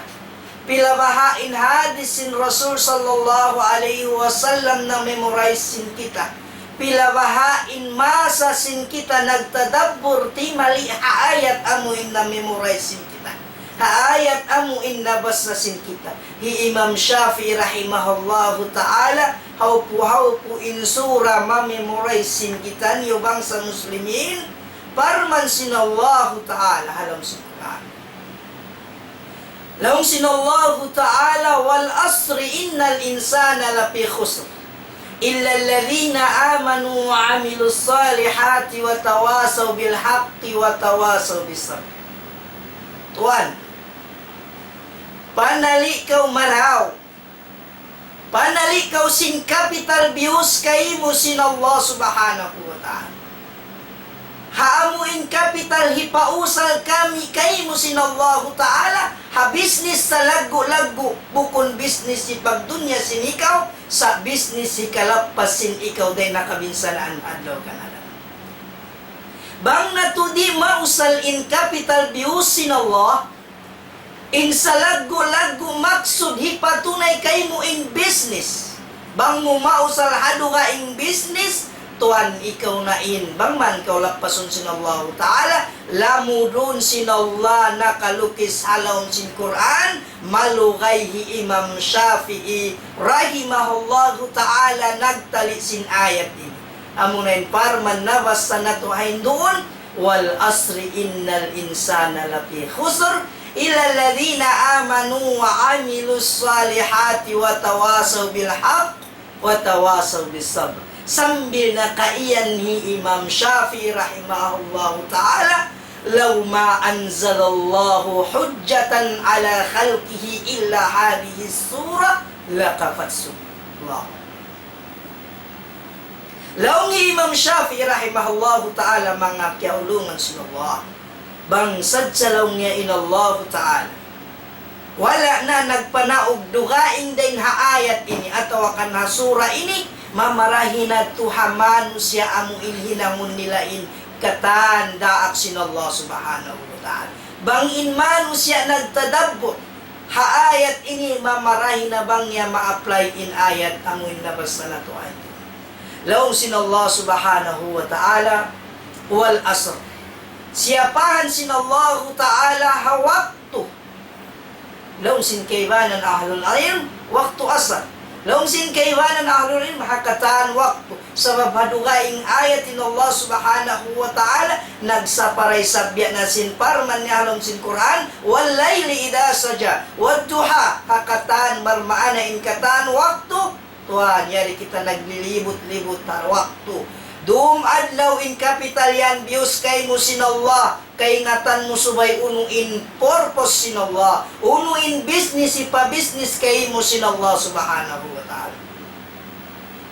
Pila baha' in hadith sin Rasul sallallahu alayhi wasallam na-memorize sin kita. Pila baha' in masa sin kita nagtadabbur timali ha ayat amu in na-memorize sin kita. Ha ayat amu in nabasa sin kita. Hi Imam Shafi'i rahimahullahu ta'ala, hawpu-hawpu in sura ma-memorize sin kitaniyu bangsa Muslimin, parman sin Allahu ta'ala ha lawm sin Qur'an. Laung sin Allahu ta'ala, والعصر إن الإنسان لفي خسر إلا الذين آمنوا وعملوا الصالحات وتواصوا بالحق وتواصوا بالصبر. Tuwan, panali' kaw marayaw. Panali' kaw sin kapital biyus kaymu sin Allah Subhanahu wa Ta'ala. Ha amu in kapital hipausal kami kaymu sin Allahu Ta'ala, ha business salaggu'-laggu', bukun business hipagdunya sin ikaw, sa' business hikalappas sin ikaw dayn ha kabinsanaan adlaw kan adlaw. Bang natu' di' mausal in kapital biyus sin Allah, in salaggu'-laggu' maksud hipatunay kaymu in business. Bang mu mausal ha dugaing business, tuwan ikaw na in. Bang man kaw lappasun sin Allahu Ta'ala, lamudun sin Allah nakalukis ha lawm sin Qur'an, malugay hi Imam Shafi'i rahimahullahu ta'ala nagtali' sin ayat ini. Amuna in parman nabasa natu' ha hinduun, والعصر إن الإنسان لفي خسر إلا الذين آمنوا وعملوا الصالحات وتواصوا بالحق وتواصوا بالصبر. Sambil na kaiyan hi Imam Shafi'i rahimahullahu ta'ala, لو ما أنزل الله حجة على خلقه إلا هذه السورة لكفتهم. Allahu Akbar. Laung hi Imam Shafi'i rahimahullahu ta'ala, manga kiyaulungan sin Allah. Bang sadja laung niya in Allahu ta'ala wala' na nagpanaug dugaing dayn ha ayat ini atawa kan ha sura ini, mamarahi na tuud ha manusiya' amu in hinangun nila in katan daak sin Allah Subhanahu wa Ta'ala. Bang in manusiya' nagtadabbur ha ayat ini, mamarahi na bang niya ma-apply in ayat amu in nabasa natu' ayat ini. Laung sin Allah Subhanahu wa Ta'ala, والعصر. Siyapahan sin Allahu Ta'ala ha waktu. Laung sin kaibanan ahlul ilm, waktu asar. Laung sin kaibanan ahlul ilm, ha katan waktu. Sabab ha dugaing ayat in Allah Subhanahu wa Ta'ala, nagsaparay sabya na sin parman niya ha lawm sin Qur'an, "والليل إذا سجى، والضحى", ha katan, marmaana in katan waktu, tuwan, yari kita naglilibut-libut ha waktu. Dum adlaw in kapital yan, biyus kaymu sin Allah, kaingatan mu subay unu in purpose sin Allah, unu in business, hipa-business kaymu sin Allah Subhanahu wa Ta'ala.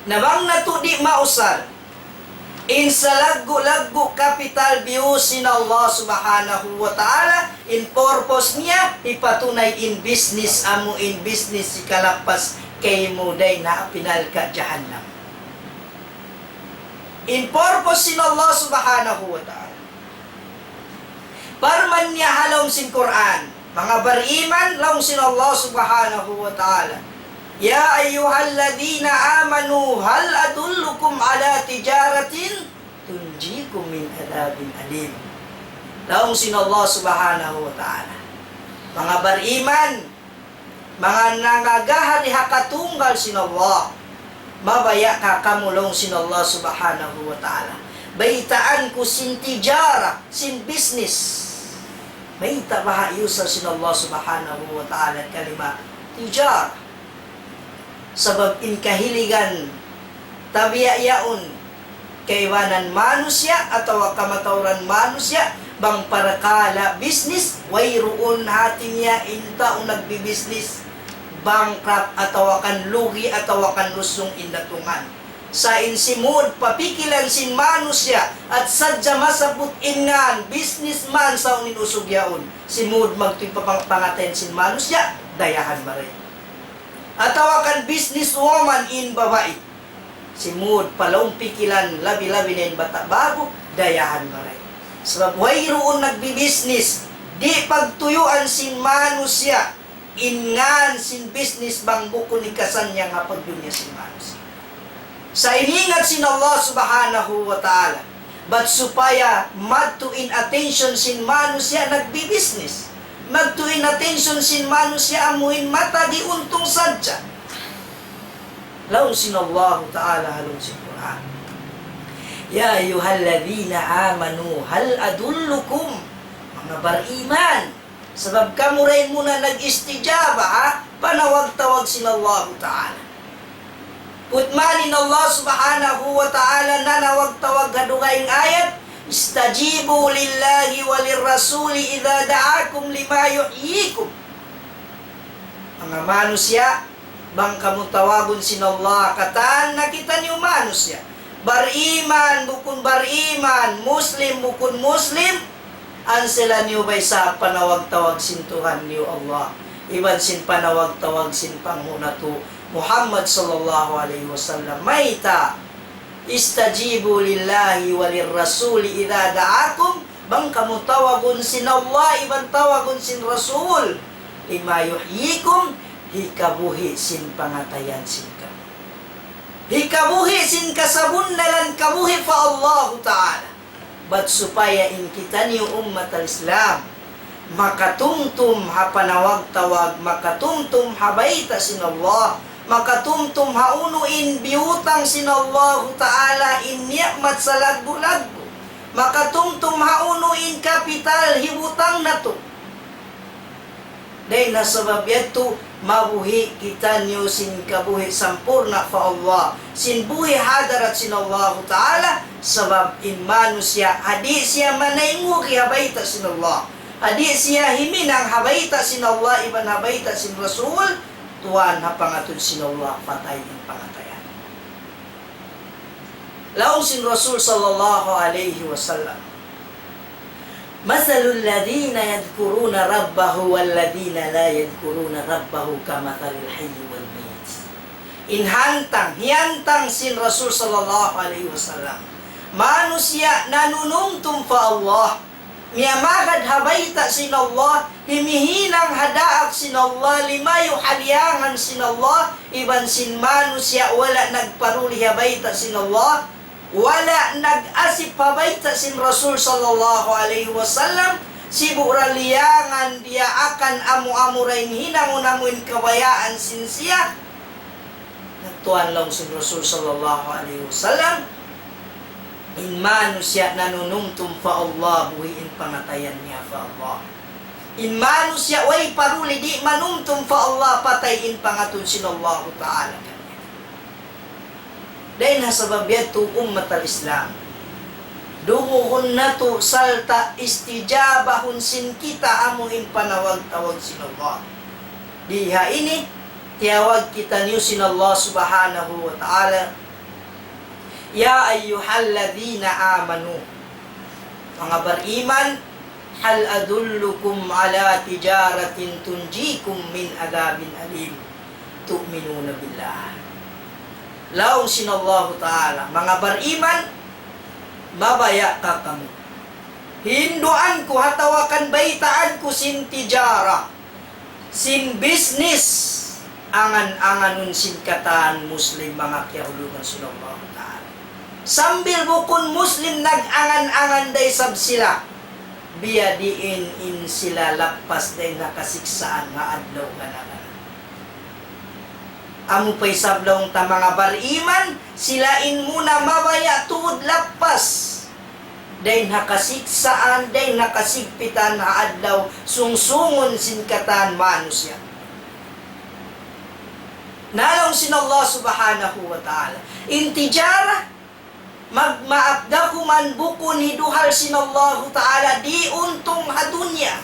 Na bang natu' di' mausal, in salaggu'-laggu' kapital biyus sin Allah Subhanahu wa Ta'ala, in purpose niya, hipatunay in business, amu in business hikalappas kaymu dayn ha api narka' jahannam. In purpose sin Allah Subhanahu wa Ta'ala. Parman niya ha lawm sin Qur'an, manga bariman, laung sin Allah Subhanahu wa Ta'ala, يا أيها الذين آمنوا هل أدلكم على تجارة تنجيكم من عذاب أليم. Laung sin Allah Subhanahu wa Ta'ala, manga bariman, manga nangagahari ha katunggal sin Allah, mabaya' ka kamu, laung sin Allah Subhanahu wa Ta'ala, baytaan ku sin tijara, sin business. Mayta' baha' iyusal sin Allah Subhanahu wa Ta'ala kalima tijara? Sabab in kahiligan tabiya' yaun, kaibanan manusiya' atawa kamatauran manusiya', bang parakala' business, wayruun hati niya in tau nagbi-business bankrupt atawa kan lugi atawa kan lusung in datungan. Sa' in simud pa pikilan sin manusiya', at sadja masabbut in ngan businessman sa' unu in usug yaun, simud magtuy pa pang-, pangatayan sin manusiya', dayahan mari. Atawa kan business woman in babai. Simud pa lawm pikilan, labi-labi na in bata' ba'gu, dayahan mari. Sabab wayruun nagbi-business, di' pagtuyuan sin manusiya' in ngan sin business bang bukun hikasannyang ha pagdunya sin manusiya'. Sa' in ingat sin Allah Subhanahu wa Ta'ala, bat supaya madtu in attention sin manusiya' nagbi-business. Madtu in attention sin manusiya' amu in matagi untung sadja. Laung sin Allahu Ta'ala ha lawm sin Qur'an, يا أيها الذين آمنوا هل أدلكم, manga bariman, sabab kamu dayn muna nag-istijaba ha panawag-tawag sin Allahu Ta'ala. Putman in Allah Subhanahu wa Ta'ala nanawag-tawag ha dugaing ayat, استجيبوا لله وللرسول إذا دعاكم لما يحييكم. Manga manusiya', bang kamu tawagun sin Allah, katan na kitaniyu manusiya', bariman bukun bariman, Muslim bukun Muslim, ansela niyu ba isab panawag-tawag sin Tuhan niyu Allah, iban sin panawag-tawag sin panghu' natu' Muhammad sallallahu alayhi wasallam. Mayta'? استجيبوا لله وللرسول إذا دعاكم, bang kamu tawagun sin Allah iban tawagun sin Rasul, لما يحييكم, hikabuhi' sin pangatayan sin kamu. Hikabuhi' sin kasabunnalan kabuhi' pa Allahu Ta'ala. Bat supaya in kitaniyu ummat al-Islam, makatumtum ha panawag-tawag, makatumtum ha bayta' sin Allah, makatumtum ha unu in biyutang sin Allahu Ta'ala in ni'mat salaggu'-laggu', makatumtum ha unu in kapital hibutang natu'. Dayn ha sabab yadtu, mabuhi' kitaniyu sin kabuhi' sampurna' pa Allah, sin buhi' hadarat sin Allahu Ta'ala, sabab in manusiya', ha di' siya manayngugi ha bayta' sin Allah, ha di' siya himinang ha bayta' sin Allah iban ha bayta' sin Rasul, tuwan ha pangatud sin Allah, patay in pangatayan. Laung sin Rasul sallallahu alayhi wasallam, مثل الذين يذكرون ربهم والذين لا يذكرون ربهم كمثل الحي والميت. In hantang, hiyantang sin Rasul sallallahu alayhi wasallam, manusiya' nanunumtum pa Allah, miyamagad ha bayta' sin Allah, himihinang ha daak sin Allah, limayu' ha liyangan sin Allah, iban sin manusiya' wala' nagparuli ha bayta' sin Allah, wala' nag-asip ha bayta' sin Rasul sallallahu alayhi wasallam, sibu' ra liyangan diyaakan amu-amu ra in hinangun amu in kabayaan sin siya. Tuwan laung sin Rasul sallallahu alayhi wasallam, in manusiya' nanunumtum pa Allah, buhi' in pangatayan niya pa Allah. In manusiya' way paruli di' manumtum pa Allah, patay in pangatud sin Allahu Ta'ala kaniya. Dayn ha sabab yadtu ummat al-Islam, dungugun natu' sarta' istijabahun sin kita amu in panawag-tawag sin Allah. Di ha ini, tiyawag kitaniyu sin Allah Subhanahu wa Ta'ala, يا أيها الذين آمنوا, manga bariman, هل أدلكم على تجارة تنجيكم من عذاب أليم تؤمنون بالله. Laung sin Allahu Ta'ala, manga bariman, mabaya' ka kamu hinduan ku atawa kan baytaan ku sin tijara, sin business, angan-anganun sin katan Muslim, manga kiyaulungan sin Allahu Ta'ala. Sambil bukun Muslim nag-angan-angan da isab sila, biyadiin in sila lappas dayn ha kasiksaan ha adlaw gana-gana. Amu pa isab laung ta manga bariman, sila in muna mabaya' tuud lappas dayn ha kasiksaan, dayn ha kasigpitan ha adlaw sungsungun sin katan manusiya'. Na laung sin Allah Subhanahu wa Ta'ala, in tijara, magmaap da ku man, bukun hiduhal sin Allahu Ta'ala di' untung ha dunya.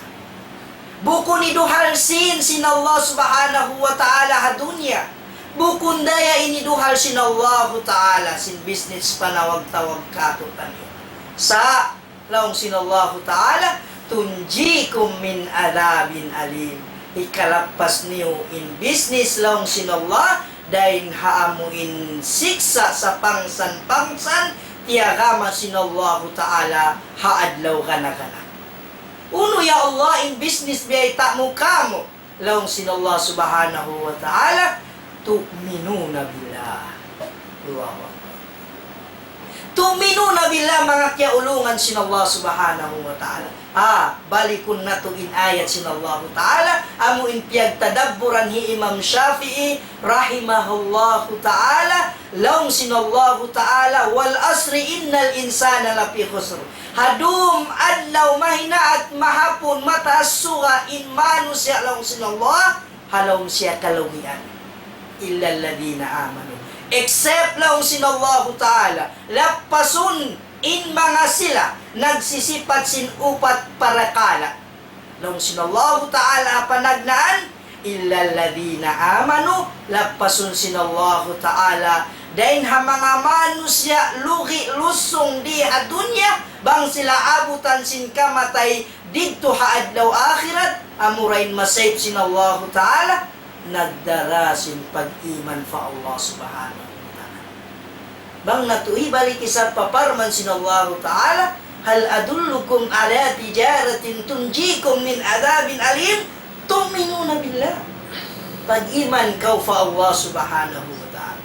Bukun hiduhal sīn sin Allah Subhanahu wa Ta'ala ha dunya. Bukun da ya in hiduhal sin Allahu Ta'ala, sin business panawag-tawag kātu'niyu. Sa' laung sin Allahu Ta'ala, تنجيكم من عذاب أليم. Hikalappas niyu in business laung sin Allah, dayn ha amu in siksa' sapangsan-pangsan, tiyagama sin Allahu Ta'ala ha adlaw gana-gana. Unu ya Allah in business biyayta' mu kāmu'? Laung sin Allah Subhanahu wa Ta'ala, تؤمنون بالله. Allahu Akbar. تؤمنون بالله, manga kiyaulungan sin Allah Subhanahu wa Ta'ala. Ah, balikun natu' in ayat sin Allahu Ta'ala, amu in piyagtadabburan hi Imam Shafi'i rahimahullahu ta'ala, laung sin Allahu Ta'ala, والعصر إن الإنسان لفي خسر. Ha dum adlaw mahinaat mahapun mataas suga in manusiya' laung sin Allah, ha lawm siya kalugian. إلا الذين آمنوا. Except laung sin Allahu Ta'ala, lappasun in manga sila nagsisipat sin upat parakala'. Laung sin Allahu Ta'ala ha panagnaan, إلا الذين آمنوا, lappasun sin Allahu Ta'ala, dayn ha manga manusiya' lugi' lusung di ha dunya, bang sila abutan sin kamatay didtu ha adlaw akhirat, amura in ma-save sin Allahu Ta'ala, nagdara sin pag-iman pa Allah Subhanahu wa Ta'ala. Bang natu' hibalik isab pa parman sin Allahu Ta'ala, هل أدلكم على تجارة تنجيكم من عذاب أليم تؤمنون بالله. Pag-iman kaw pa Allah Subhanahu wa Ta'ala.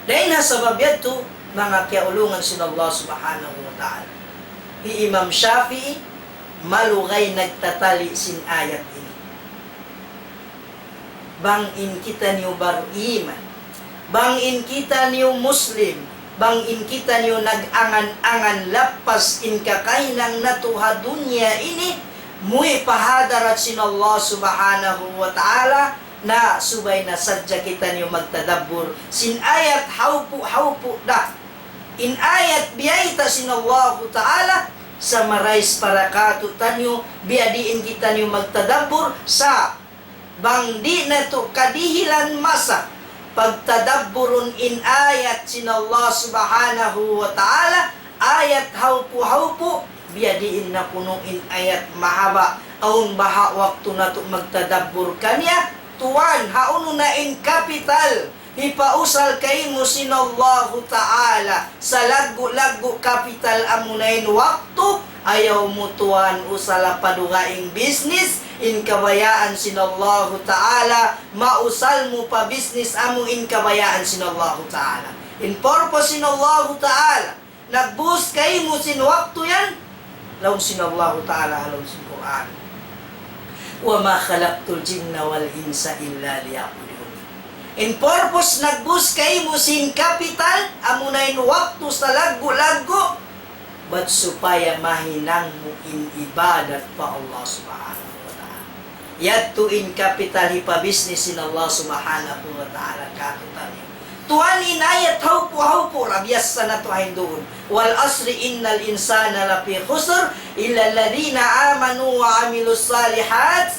Dayn ha sabab yadtu, manga kiyaulungan sin Allah Subhanahu wa Ta'ala, hi Imam Shafi'i, malugay nagtatali' sin ayat ini. Bang in kitaniyu baru iman, bang in kitaniyu Muslim, bang in kitaniyu nag-angan-angan lappas in kakahinang natu' ha dunya ini, muwi' pa hadarat sin Allah Subhanahu wa Ta'ala, na subay na sadja kitaniyu magtadabbur sin ayat hawpu'-hawpu' da. In ayat biyayta' sin Allahu Ta'ala, summarize para kātu'niyu, biyadiin kitaniyu magtadabbur sa' bang di' natu' kadihilan masa pagtadabburun in ayat sin Allah Subhanahu wa Ta'ala, ayat hawpu'-hawpu', biyadiin na kunu' in ayat mahaba', awn baha' waktu natu' magtadabbur kaniya, tuwan, hawnu na in kapital hipausal kaymu sin Allahu Ta'ala, salaggu'-laggu' kapital amuna in waktu, ayaw mu tuwan usala pa dugaing business, in kabayaan sin Allahu Ta'ala, mausal mu pa business amu in kabayaan sin Allahu Ta'ala. In purpose sin Allahu Ta'ala, nagbuhus kaymu sin waktu yan, laung sin Allahu Ta'ala ha lawm sin Qur'an, وما خلقت الجن والإنس إلا ليعبدون. In purpose nagbus kaymu sin kapital, amuna in waktu salaggu'-laggu', bat supaya mahinang mu in ibadat pa Allah Subhanahu wa Ta'ala. Yadtu in kapital hipabisnis sin Allah Subhanahu wa Ta'ala kātu'niyu. Tuwan in ayat hawpu'-hawpu', ra biyasa natu' ha hinduun. والعصر إن الإنسان لفي خسر إلا الذين آمنوا وعملوا الصالحات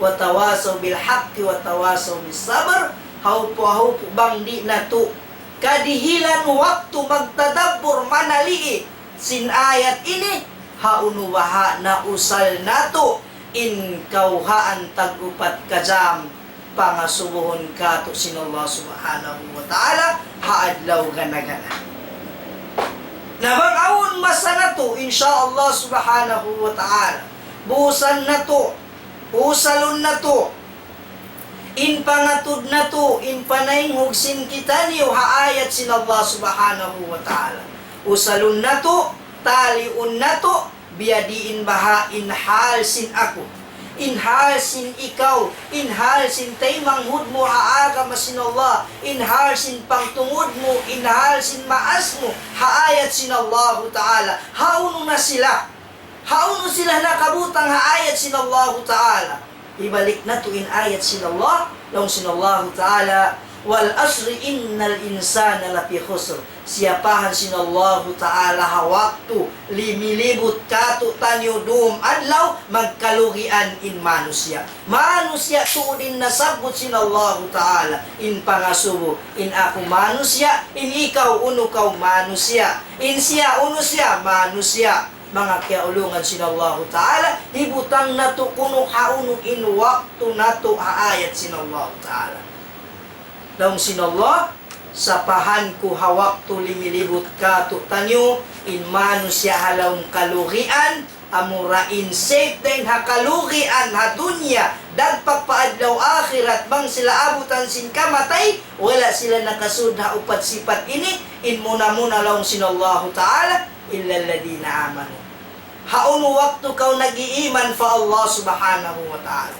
وتواصوا بالحق وتواصوا بالصبر. Hawpu'-hawpu' bang di' natu' kadihilan waktu magtadabbur, manali'i sin ayat ini, hawnu baha' nausal natu' in kawhaan tag-upat ka jam pangasubuhun kātu' sin Allah Subhanahu wa Ta'ala ha adlaw gana-gana. Na bang awn masa natu', insya Allah Subhanahu wa Ta'ala, busan natu', usalun natu' in pangatud natu', in panaynghug sin kitaniyu ha ayat sin Allah Subhanahu wa Ta'ala. Usalun natu', taliun natu', biyadiin baha' in hal sin aku, in hal sin ikaw, in hal sin taymanghud mu ha agama sin Allah, in hal sin pangtungud mu, in hal sin maas mu ha ayat sin Allahu Ta'ala. Hawnu na sila? Hawnu sila nakabutang ha ayat sin Allahu Ta'ala? Hibalik natu' in ayat sin Allah, laung sin Allahu Ta'ala, والعصر إن الإنسان لفي خسر. Siyapahan sin Allahu Ta'ala ha waktu limilibut kātu'niyu dum adlaw, magkalugian in manusiya'. Manusiya' tuud in nasabbut sin Allahu Ta'ala, in pangasubu, in aku manusiya', in ikaw unu kaw manusiya', in siya unu siya manusiya'. Manga kiyaulungan sin Allahu Ta'ala, hibutang natu' kunu' hawnu in waktu natu' ha ayat sin Allahu Ta'ala. Laung sin Allah, sapahan ku ha waktu limilibut kātu'niyu in manusiya' ha lawm kalugian, amura in safe dayn ha kalugian ha dunya, dagpak pa adlaw akhirat, bang sila abutan sin kamatay, wala' sila nakasud ha upat sipat ini, in muna-muna laung sin Allahu Ta'ala, إلا الذين آمنوا. Hawnu waktu kaw nag-iiman pa Allah Subhanahu wa Ta'ala?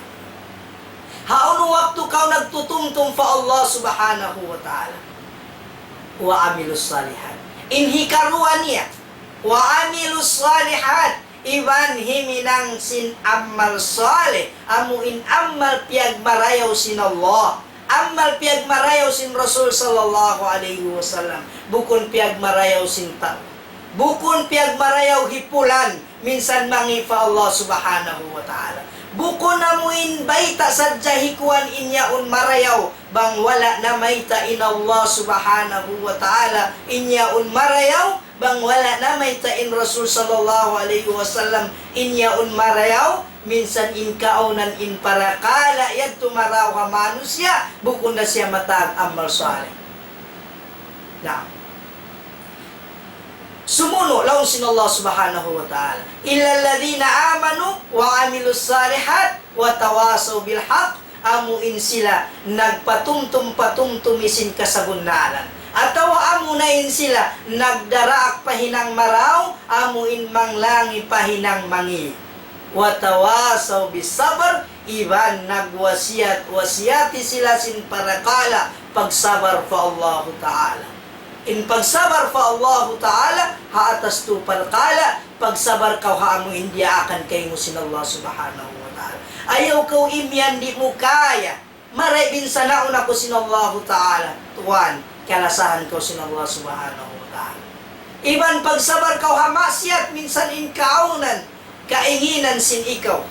Hawnu waktu kaw nagtutumtum pa Allah Subhanahu wa Ta'ala? وعملوا الصالحات. In hikaruwa niya, وعملوا الصالحات, iban himinang sin amal salih, amu in amal piyagmarayaw sin Allah. Amal piyagmarayaw sin Rasul sallallahu alayhi wasallam, bukun piyagmarayaw sin tau. Bukun piyagmarayaw hi pulan, minsan mangi' pa Allah Subhanahu wa Ta'ala. Bukun amu in bayta' sadja hikuwan in yaun marayaw, bang wala' namayta' in Allah Subhanahu wa Ta'ala in yaun marayaw, bang wala' namayta' in Rasul sallallahu alayhi wasallam in yaun marayaw, minsan in kaawnan in parakala' yadtu marayaw ha manusiya', bukun da siya matag amal salih. Na. Sumunu' laung sin Allah Subhanahu wa Ta'ala, إلا الذين آمنوا وعملوا الصالحات وتواصوا بالحق. Amu in sila nagpatumtum-patumtum sin kasabunnalan. Atawa amu na in sila nagdaraak pa hinang marayaw, amu in manglangi pa hinang mangi'. وتواصوا بالصبر, iban nagwasiyat-wasiyati sila sin parakala' pagsabar pa Allahu Ta'ala. In pagsabar pa Allahu Ta'ala, ha atas tu parakala', pagsabar kaw ha amu in diyaakan kaymu sin Allah Subhanahu wa Ta'ala. Ayaw kaw imiyan di' mu kaya. Mari binsanaun aku sin Allahu Ta'ala. Tuwan, kalasahan kaw sin Allah Subhanahu wa Ta'ala. Iban pagsabar kaw ha maksiyat, minsan in kaawnan, kainginan sin ikaw,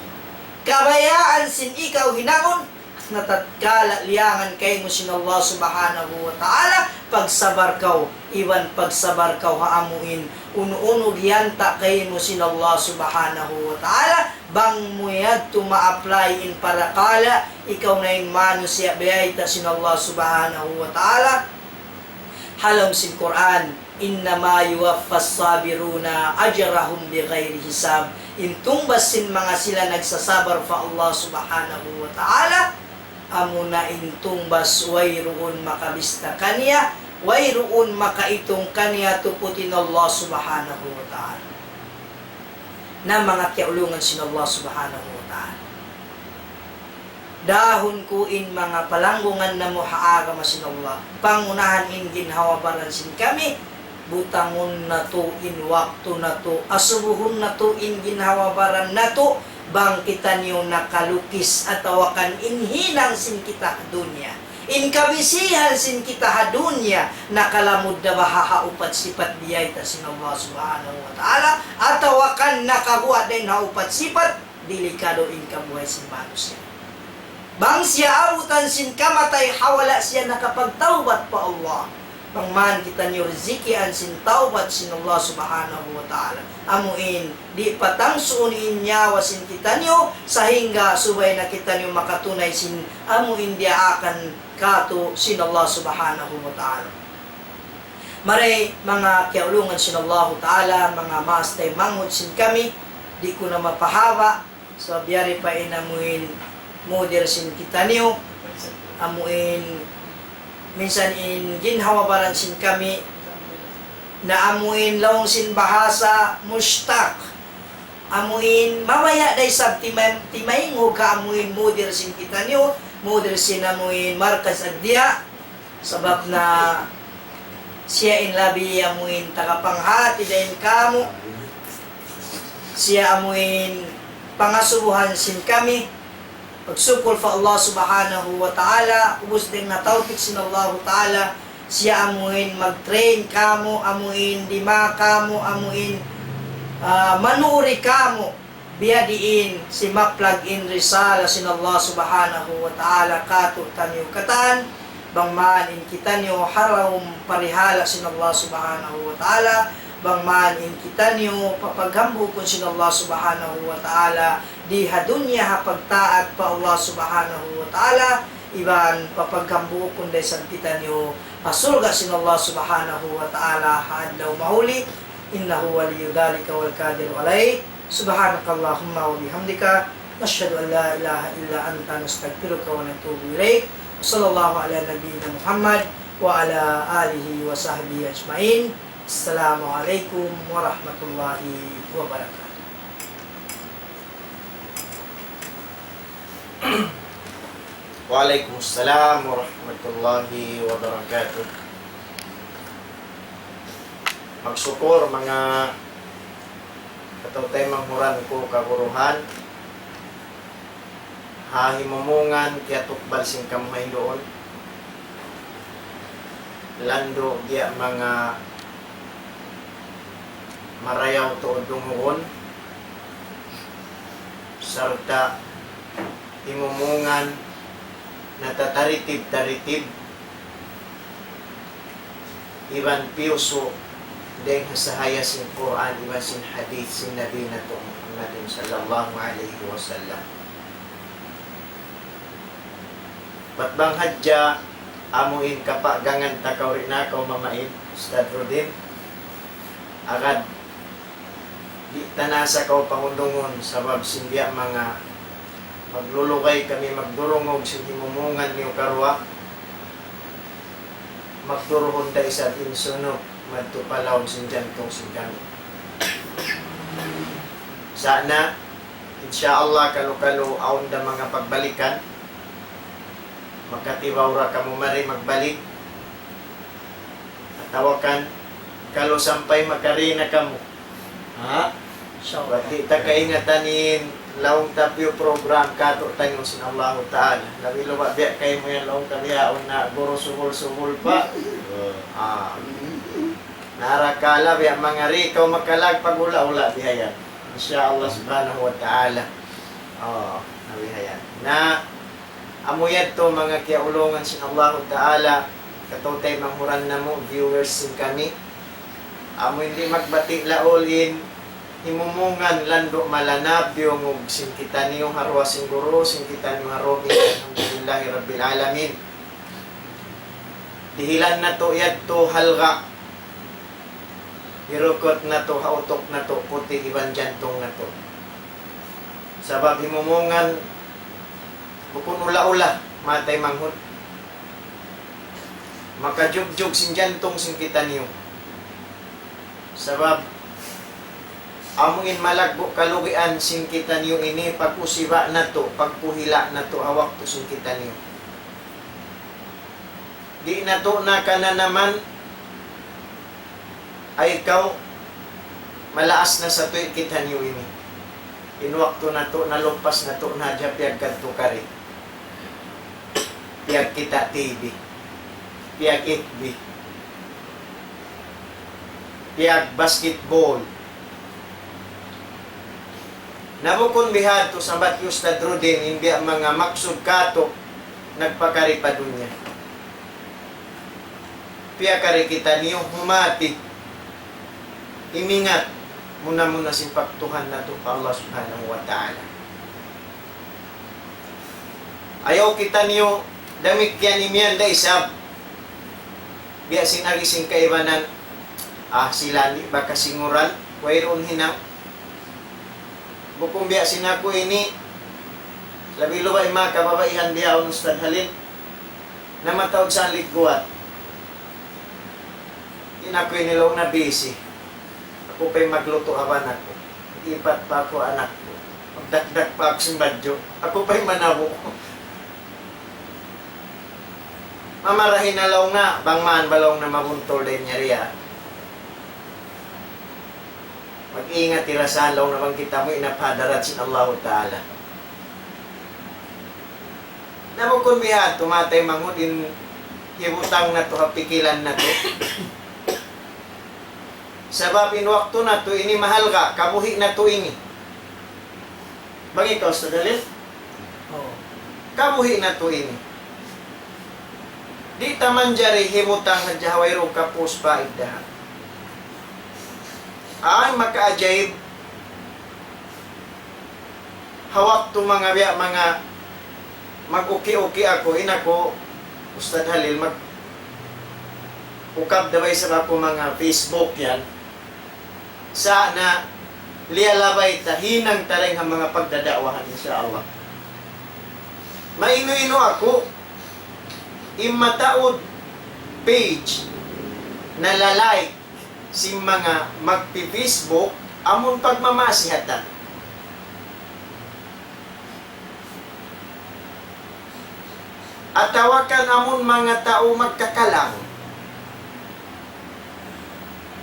kabayaan sin ikaw hinangun, na tatkala liyangan kaymu sin Allah Subhanahu wa Ta'ala, pagsabar kaw, iban pagsabar kaw ha amu in unu-unu giyanta' kaymu sin Allah Subhanahu wa Ta'ala, bang mu yadtu ma-apply in parakala', ikaw na in manusiya' biyayta' sin Allah Subhanahu wa Ta'ala, ha lawm sin Qur'an, إنما يوفى الصابرون أجرهم بغير حساب. In tungbas sin manga sila nagsasabar pa Allah Subhanahu wa Ta'ala, amuna in tungbas wayruun makabista kaniya, wayruun makaitung kaniya tuput in Allah Subhanahu wa Ta'ala. Na manga kiyaulungan sin Allah Subhanahu wa Ta'ala. Dahun ku in manga palanggungan namu' ha agama sin Allah. Pangunahan in ginhawa-baran sin kami, butangun natu' in waktu natu', asubuhun natu' in ginhawa-baran natu', bang kitaniyu nakalukis atawa kan in hinang sin kita ha dunya. In kabisihan sin kita ha dunya, nakalamud da baha' ha upat sipat biyayta' sin Allah Subhanahu wa Ta'ala, atawa kan nakaguwa' da in ha upat sipat, delikado in kabuhi' sin manusiya'. Bang siya abutan sin kamatay ha wala' siya nakapagtawbat pa Allah. Bang man kitaniyu rizikian sin tawbat sin Allah Subhanahu wa Ta'ala. Amu in, di' patangsuun in nyawa sin kitaniyu, sahingga subay na kitaniyu makatunay sin amu in diyaakan katu' sin Allah Subhanahu wa Ta'ala. Mari manga kiyaulungan sin Allahu Ta'ala, manga maas taymanghud sin kami, di' ku na mapahaba', sabab yari pa in amuin mudir sin kitaniyu, amuin minsan in ginhawa-baran sin kami, na amuin laung sin bahasa mushtaq. Amuin mabaya' da isab timay-, timaynghug ka amuin mudir sin kitaniyu, mudir sin amuin Markaz Ad-Diya. Sabab na siya in labi amuin tagapanghati dayn kāmu'. Siya amuin pangasubuhan sin kami. Pagsukul pa Allah Subhanahu wa Ta'ala, ubus dayn ha tawfik sin Allah Ta'ala, siya amuin mag-train kāmu', amuin dima kāmu', amuin, ah, manuri kāmu'. Biyadiin simaplag in risala sin Allah Subhanahu wa Ta'ala kātu'niyu katan, bang man in kitaniyu ha lawm parihala' sin Allah Subhanahu wa Ta'ala, bang man in kitaniyu papaghambuukun sin Allah Subhanahu wa Ta'ala, di ha dunya ha pagtaat pa Allah Subhanahu wa Ta'ala, iban papaghambuukun da isab kitaniyu ha surga' sin Allah Subhanahu wa Ta'ala ha adlaw mahuli. إنه ولي ذلك والقادر عليه. سبحانك اللهم وبحمدك، نشهد أن لا إله إلا أنت، نستغفرك ونتوب إليك. وصلى الله على نبينا محمد وعلى آله وصحبه أجمعين. السلام عليكم ورحمة الله وبركاته. Wa alaykumussalam warahmatullahi wabarakatuh. Magsukul, manga kataw-taymanghuran ku kaguruhan, ha himumungan kiyatukbal sin kamu ha induun. Landu' biya' manga marayaw tuud dungugun, sarta' himumungan natataritib-taritib, iban piyusu' dayng ha sahaya sin Qur'an iban sin hadith sin Nabi natu' Muhammadin sallallahu alayhi wasallam. Bat bang hadja amu in kapagangan ta kaw di' na kaw mamaid, Ustadz Rudin, agad di' ta na sa kaw pangudungun, sabab sin biya' manga maglulugay kami magdurungug sin himumungan niyu karuwa, magduruhun da isab in sunug madtu pa lawm sin jantung sin kami. Sa' na, insya Allah, kalu-kalu awn da manga pagbalikan, makatibaw ra kamu mari magbalik. Atawa kan, kalu sampay makari na kamu. Ha? Insya Allah. Bat di' ta kaingatan in laung ta piyu program katu' taniyu sin Allahu Ta'ala. Labi luba biya' kaymu yan laung ta bihaun na guru subul-subul pa. Ah. Narakala biya' mangari kaw makalagpag hula'-hula' bihayan. Insya Allah Subhanahu wa Ta'ala. Oh, na bihayan. Na, amu yadtu manga kiyaulungan sin Allahu Ta'ala, kataw-taymanghuran namu', viewers sin kami. Amu in di' magbati' laul in himumungan landu' malanab diyungug sin kitaniyu ha duwa sin guru, sin kitaniyu ha duwa. Alhamdulillahi Rabbil Alamin. Dihilan natu' yadtu halga'. Hirukut natu' ha utuk natu' puti' iban jantung natu'. Sabab himumungan bukun ula-ula, matay manghud. Makajugjug sin jantung sin kitaniyu. Sabab Amu in malaggu' kalugian sin kitaniyu ini, pag-usiba natu', pagpuhila natu' ha waktu sin kitaniyu. Di' natu' na kananaman, ay kaw, malaas na sa tuwi' kitaniyu ini. In waktu natu' nalupas natu' na hadja piyagkadtu kari. Piyagkita' T V. Piyag-F B. Piyag-basketball. Na bukun bihadtu, sabat hi Ustadz Rudin, in biya' manga maksud katu', nagpakari pa dunya. Piyakari kitaniyu humati, imingat, muna-muna sin pagtuhan natu' pa Allah Subhanahu wa Ta'ala. Ayaw kitaniyu damikkiyan imiyan da isab. Biya' sin agi sin kaibanan, ah, sila di' ba kasinguran, wayruun hinang. Bukun biya' sin aku ini, labi-labi in manga kababaihan bihaun, Ustadz Halil, na mataud sa ligguat. In aku ini laung na busy. Aku pa in maglutu' ha bana ku. Mag-ipat pa aku anak ku. Magdakdak pa aku sin badju'. Aku pa in manabu'. Mamarahi na laung na, bang man ba laung na mabuntul dayn niya riya. Mag-ingat ira sa laung na bang kita mu inap hadarat sin Allahu Ta'ala. Na bukun bihadtu, matay manghud, in hibutang natu' ha pikilan natu'. Sabab in waktu natu' ini mahalga', kabuhi' natu' ini. Bang ikaw, Ustadz Halil? Oo. Kabuhi' natu' ini. Di' ta manjari hibutang hadja ha wayruun kapūs paiddahan. Ay, makaajaib. Ha waktu manga biya' manga mag-uki-uki aku, in aku, Ustadz Halil, mag-ukab da ba isab aku manga Facebook yan. Sa' na liyalabay ta, hinang ta dayn ha manga pagdada'wahan, insya Allah. Mainu-inu aku, in mataud page na lalike sin manga magpi-Facebook, amun pagmamasihatan. Atawa kan amun manga tau magkakalang,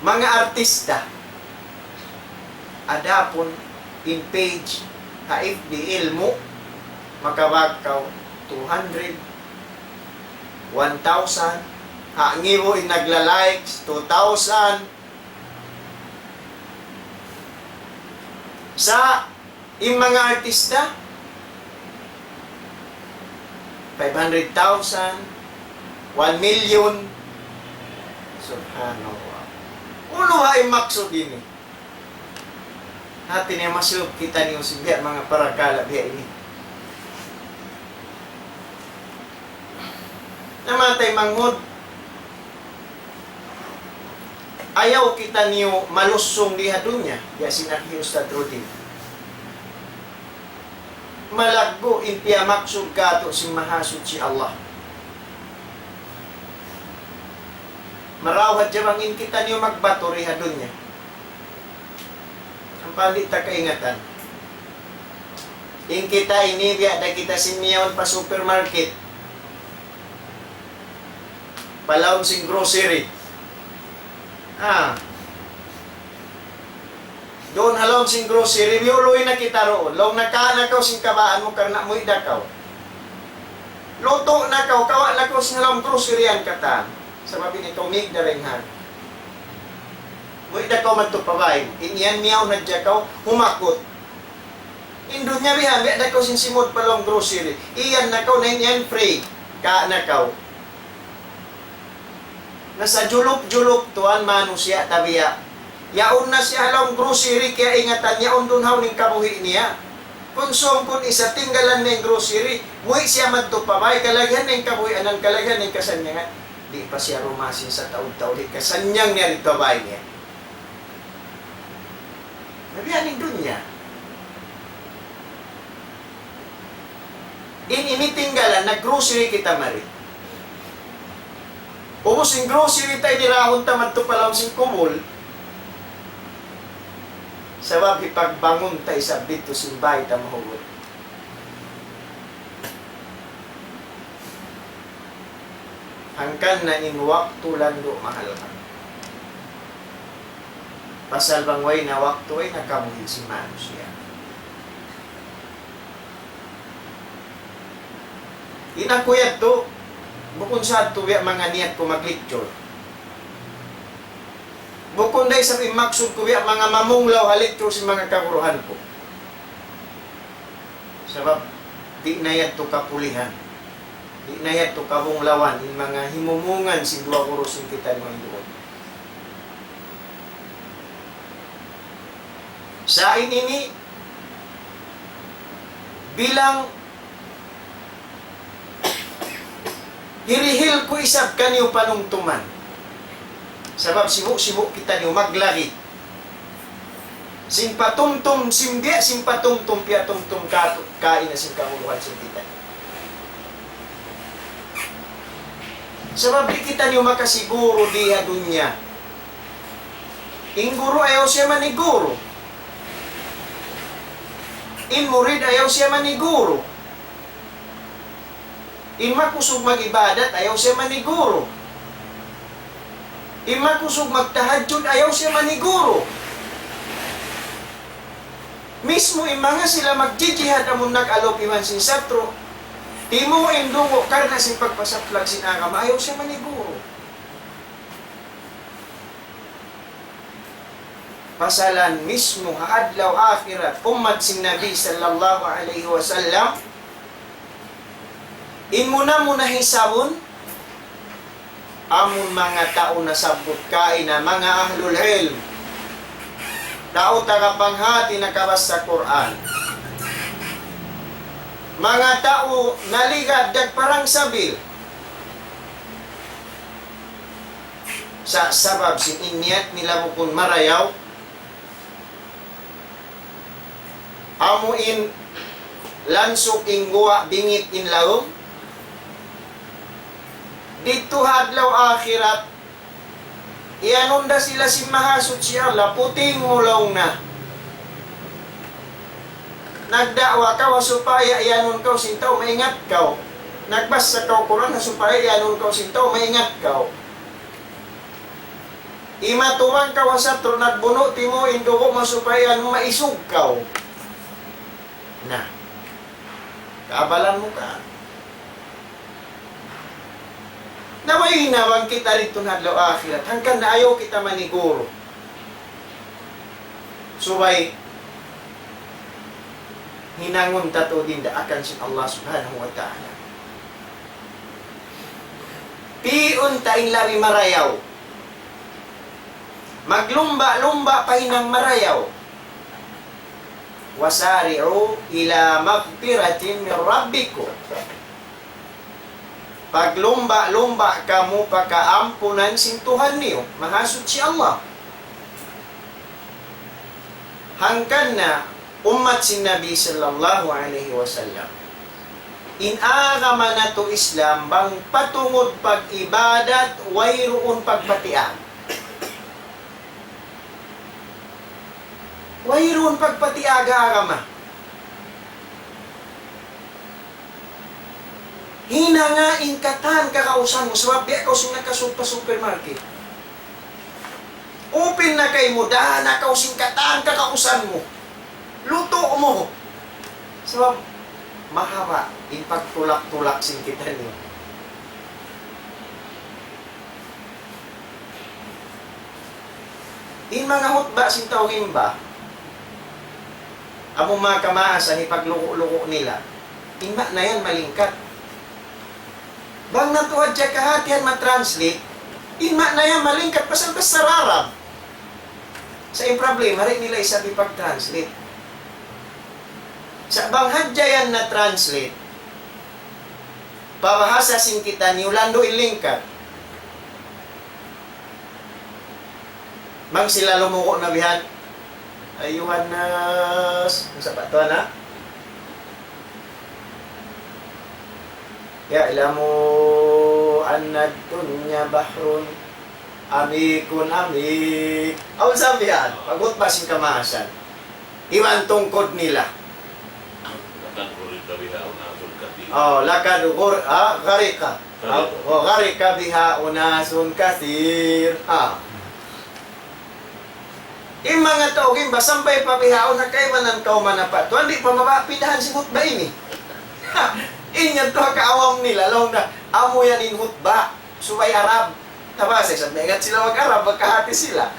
manga artista. Adapun in page ha F B ilmu', makabak kaw two hundred, one thousand, ha ngibu in nagla-likes, two thousand. Sa' in manga artista, five hundred thousand, one million. Subhanallah. Unu ha in maksud ini? Hati niya masuuk kitaniyu sin biya' manga parakala' biya' ini. Na matay manghud, ayaw kitaniyu malusung di ha dunya, biya' sin agi hi Ustadz Rudin. Malaggu' in piyamaksud kātu' sin Mahasuchi Allah. Marayaw hadja bang in kitaniyu magbatu di ha dunya. Ampa di' ta kaingatan. In kita ini, biya' da kita sin miyawn pa supermarket. Pa lawm sin grocery. Ah. Duun ha lawm sin grocery, miyuluy na kita duun. Laung na, kawa' na kaw sin kabaan mu, karna' muwi' da kaw. Lutu' na kaw, kawa' na kaw sin ha lawm grocery yan katan. Sabab ini kaw mīg da dayn ha. Muwi' da kaw madtu pa bāy. In yan miyawn hadja kaw, humakut. In dunya bihan, biya' da kaw sin simud pa lawm grocery. Iyan na kaw, na in yan free. Kawa' na kaw. Na sa' julup-julup tuwan manusiya' tabiya'. Yaun na siya ha lawm grocery, kiyaingatan niya, yaun duun hawn in kabuhi' niya. Kunsum kun isa tinggalan na in grocery, muwi' siya madtu pa bāy, kalagihan na in kabuhianan, kalagihan na in kasannyangan. Di' pa siya rumasin sa' taud-taud, di' kasannyangan niya didtu ha bāy niya. Na biya' ini in dunya. In ini tinggalan, nag-grocery kita mari. Ubus in grocery ta, ini rahun ta madtu pa lawm sin kubul. Sabab hipagbangun ta isab didtu sin bāy ta mahugut. Hangkan na in waktu landu' mahalga'. Pasal bang way na waktu, way na kabuhi' sin manusiya'. In aku yadtu, bukun sa yadtu biya' manga niyat ku mag-lecture. Bukun da isab in maksud ku biya' manga mamunglaw ha lecture sin manga kaguruhan ku. Sabab, di' na yadtu kapulihan. Di' na yadtu kabunglawan, in manga himumungan sin duwa guru sin kitaniyu duun. Sa' in ini, bilang hirihil ku isab kaniyu panumtuman. Sabab sibu'-sibu' kitaniyu maglagi'. Sin patumtum, sin biya', sin patumtum, piyatumtum katu', kaina sin kaguruhan sin kitaniyu. Sabab di' kitaniyu makasiguru di ha dunya. In guru ayaw siya maniguru. In murid ayaw siya maniguru. In makusug mag-ibadat ayaw siya maniguru. In makusug magtahajjud ayaw siya maniguru. Mismu in manga sila magjijihad amun nag-alup iban sin satru', timu' in dugu' karna' sin pagpasaplag sin agama, ayaw siya maniguru. Pasalan mismu ha adlaw akhirat, ummat sin Nabi sallallahu alayhi wasallam, in muna-muna hisabun, amun manga tau nasabbut kaina, manga ahlul ilm, tau tagapanghati nakabassa Qur'an, manga tau naligad dagparang sabil. Sa' sabab sin in niyat nila bukun marayaw, amu in lansuk in guwa' bingit in lawm. Didtu ha adlaw akhirat, iyanun da sila sin Mahasuchi Allah, puting mu laung na. Nagda'wa kaw ha supaya iyanun kaw sin tau maingat kaw. Nagbassa kaw Qur'an ha supaya iyanun kaw sin tau maingat kaw. Imatubang kaw ha satru', nagbunu' timu' in dugu' mu supaya anu maisug kaw. Na. Kaabalan mu ka. Na way na bang kita didtu ha adlaw akhirat. Hangkan na ayaw kita maniguru. Subay hinangun ta tuud in daakan sin Allah Subhanahu wa Ta'ala. Pi'un ta in labi marayaw. Maglumba'-lumba' pa hinang marayaw. وسارعوا إلى مغفرة من ربكم. Paglumba'-lumba' kamu pa kaampunan sin Tuhan niyu, Mahasuchi Allah. Hangkan na ummat sin Nabi sallallahu alayhi wasallam. In agama natu' Islam, bang patungud pag-ibadat, wayruun pagpatiag. Wayruun pagpatiag ha agama. Hinanga in katan kakausan mu, sabab biya' kaw sin nakasud pa supermarket. Open na kaymu, dahan na kaw sin katan kakausan mu. Lutu' mu. Sabab mahaba' in pagtulak-tulak sin kitaniyu. In manga hutba sin tau ngimba, amu manga kamaasan hipaglugu'-lugu' nila, in maana yan malingkat. Bang natu' hadja kahatihan ma-translate, in maana yan malingkat pasal bahasa Arab. Sa' in problema, di' nila isab hipag-translate. Sa' bang hadja yan na-translate, pa bahasa sin kitaniyu landu' in lingkat. Bang sila lumugu' na bihan, أيها الناس, unu sa pa tuwan, ha? اعلموا أن الدنيا بحر عميق عميق. Awn sa bihan, paghutba sin kamaasan. Iban tungkud nila. لقد غرق بها أناس كثير. Oh, لقد غر-, ah, غرق. غرق. Ah, oh, غرق بها أناس كثير. Ah. In manga tau gimba sampay pa bihaun ha kaibanan kaw manapa'. Tuwan, di' pa mabaya' pidahan sin hutba ini. Ha, in yan tuud kaawam nila, laung na, amu yan in hutba. Subay Arab. Tabasa, sa' maingat sila mag-Arab, magkahati sila.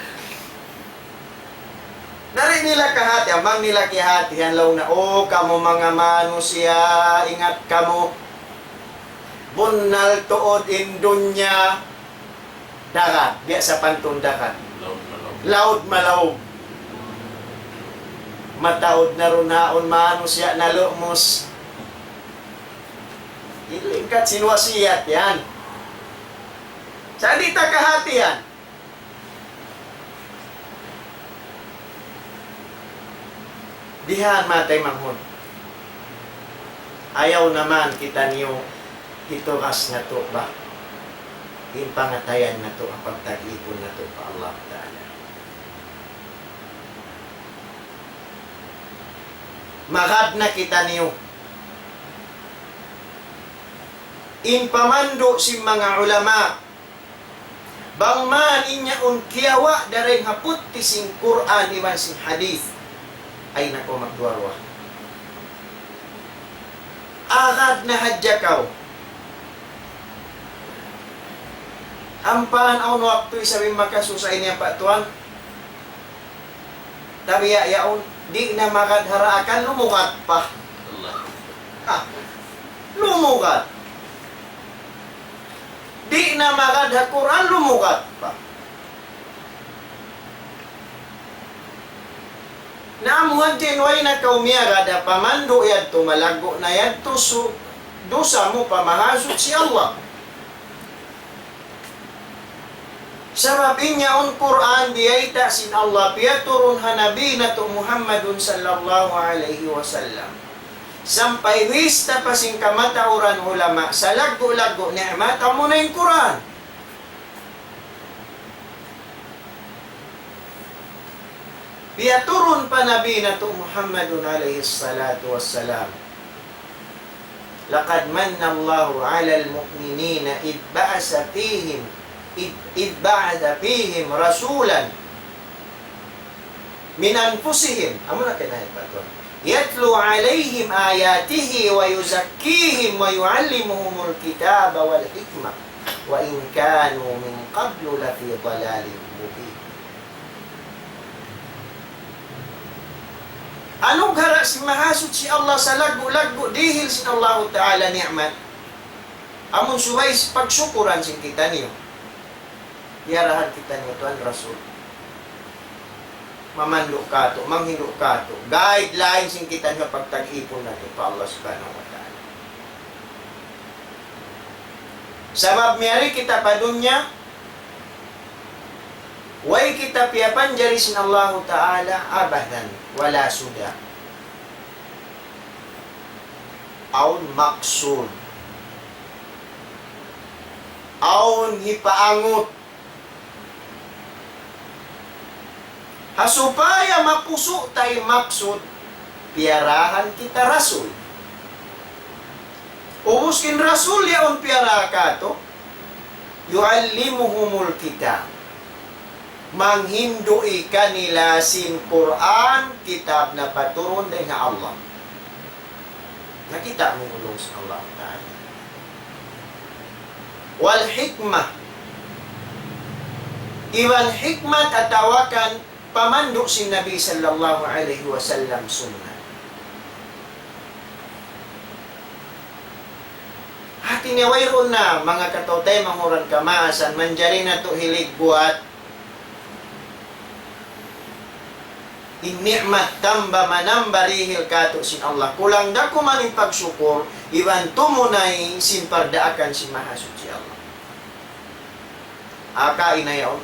Di' nila kahati, ampa nila kiyahatihan laung na, "O kamu manga manusiya', ingat kamu. Bunnal tuud in dunya dagat, biya' sapantun dagat. Laud malaub. Laud malaub. Mataud na duun manusiya' nalumus." Ilingkat sin wasiyat yan. Sa' di' ta kahatihan. Bihan matay manghud. Ayaw naman kitaniyu hitugas natu' ba in pangatayan natu' ha pagtag-ipun natu' pa Allah Ta'ala. Magad na kitaniyu. In pamandu' sin manga ulama, bang man in yaun kiyawa' dayn ha puti sin Qur'an iban sin hadith, ay nako, magduwa-ruwa. Agad na hadja kaw. Ampa awn waktu isab in makasusa ini, ampa tuwan. Tabiya' yaun, di' na magad ha daakan, lumugat pa. Allah. Ha, lumugat. Di' na magad ha Qur'an, lumugat pa. Na amu hadja in way na kaw miyagad ha pamandu' yadtu, malaggu' na yadtu, su-, dusa mu pa Mahasuchi Allah. Sabab in yaun Qur'an biyayta' sin Allah, piyaturun ha Nabi natu' Muhammadun sallallahu alayhi wasallam. Sampay wista pa sin kamatauran ulama, salaggu'-laggu' ni'mat, amuna in Qur'an. Piyaturun pa Nabi natu' Muhammadun alayhi salatu wassalam. لقد من الله على المؤمنين إذ بعث فيهم، إذ، إذ بعث فيهم رسولا من أنفسهم. Amuna in ayat yadtu. يتلو عليهم آياته ويزكيهم ويعلمهم الكتاب والحكمة وإن كانوا من قبل لفي ضلال مبين. Anugerah sin Mahasuchi Allah, salaggu'-laggu' dihil sin Allahu Ta'ala ni'mat. Amun subay pagsukuran sin kitaniyu. Piyarahan kitaniyu tuwan Rasul. Mamandu' katu', manghindu' katu'. Guideline sin kitaniyu pagtag-ipun natu' pa Allah Subhanahu wa Ta'ala. Sabab miyari kita pa dunya, way kita piyapanjari sin Allahu Ta'ala abadan, wala suda. Awn maksud. Awn hipaangut. Ha supaya mapusu' ta in maksud, piyarahan kita Rasul. Ubus in Rasul yaun piyara katu', يعلمهم الكتاب. Manghindu' kanila sin Qur'an, kitab na paturun dayn ha Allah. Nakita' mu in laung sin Allah Ta'ala. والحكمة. Iban hikmat atawa kan pamandu' sin Nabi sallallahu alayhi wasallam sunnah. Hati niya wayruun na, manga kataw-taymanghuran kamaasan, manjari natu' hiligguat in ni'mat tamba manamba dihil katu' sin Allah. Kulang da kuman in pagsukur, iban tumunay sin pardaakan sin Mahasuchi Allah. Aka ina yaun.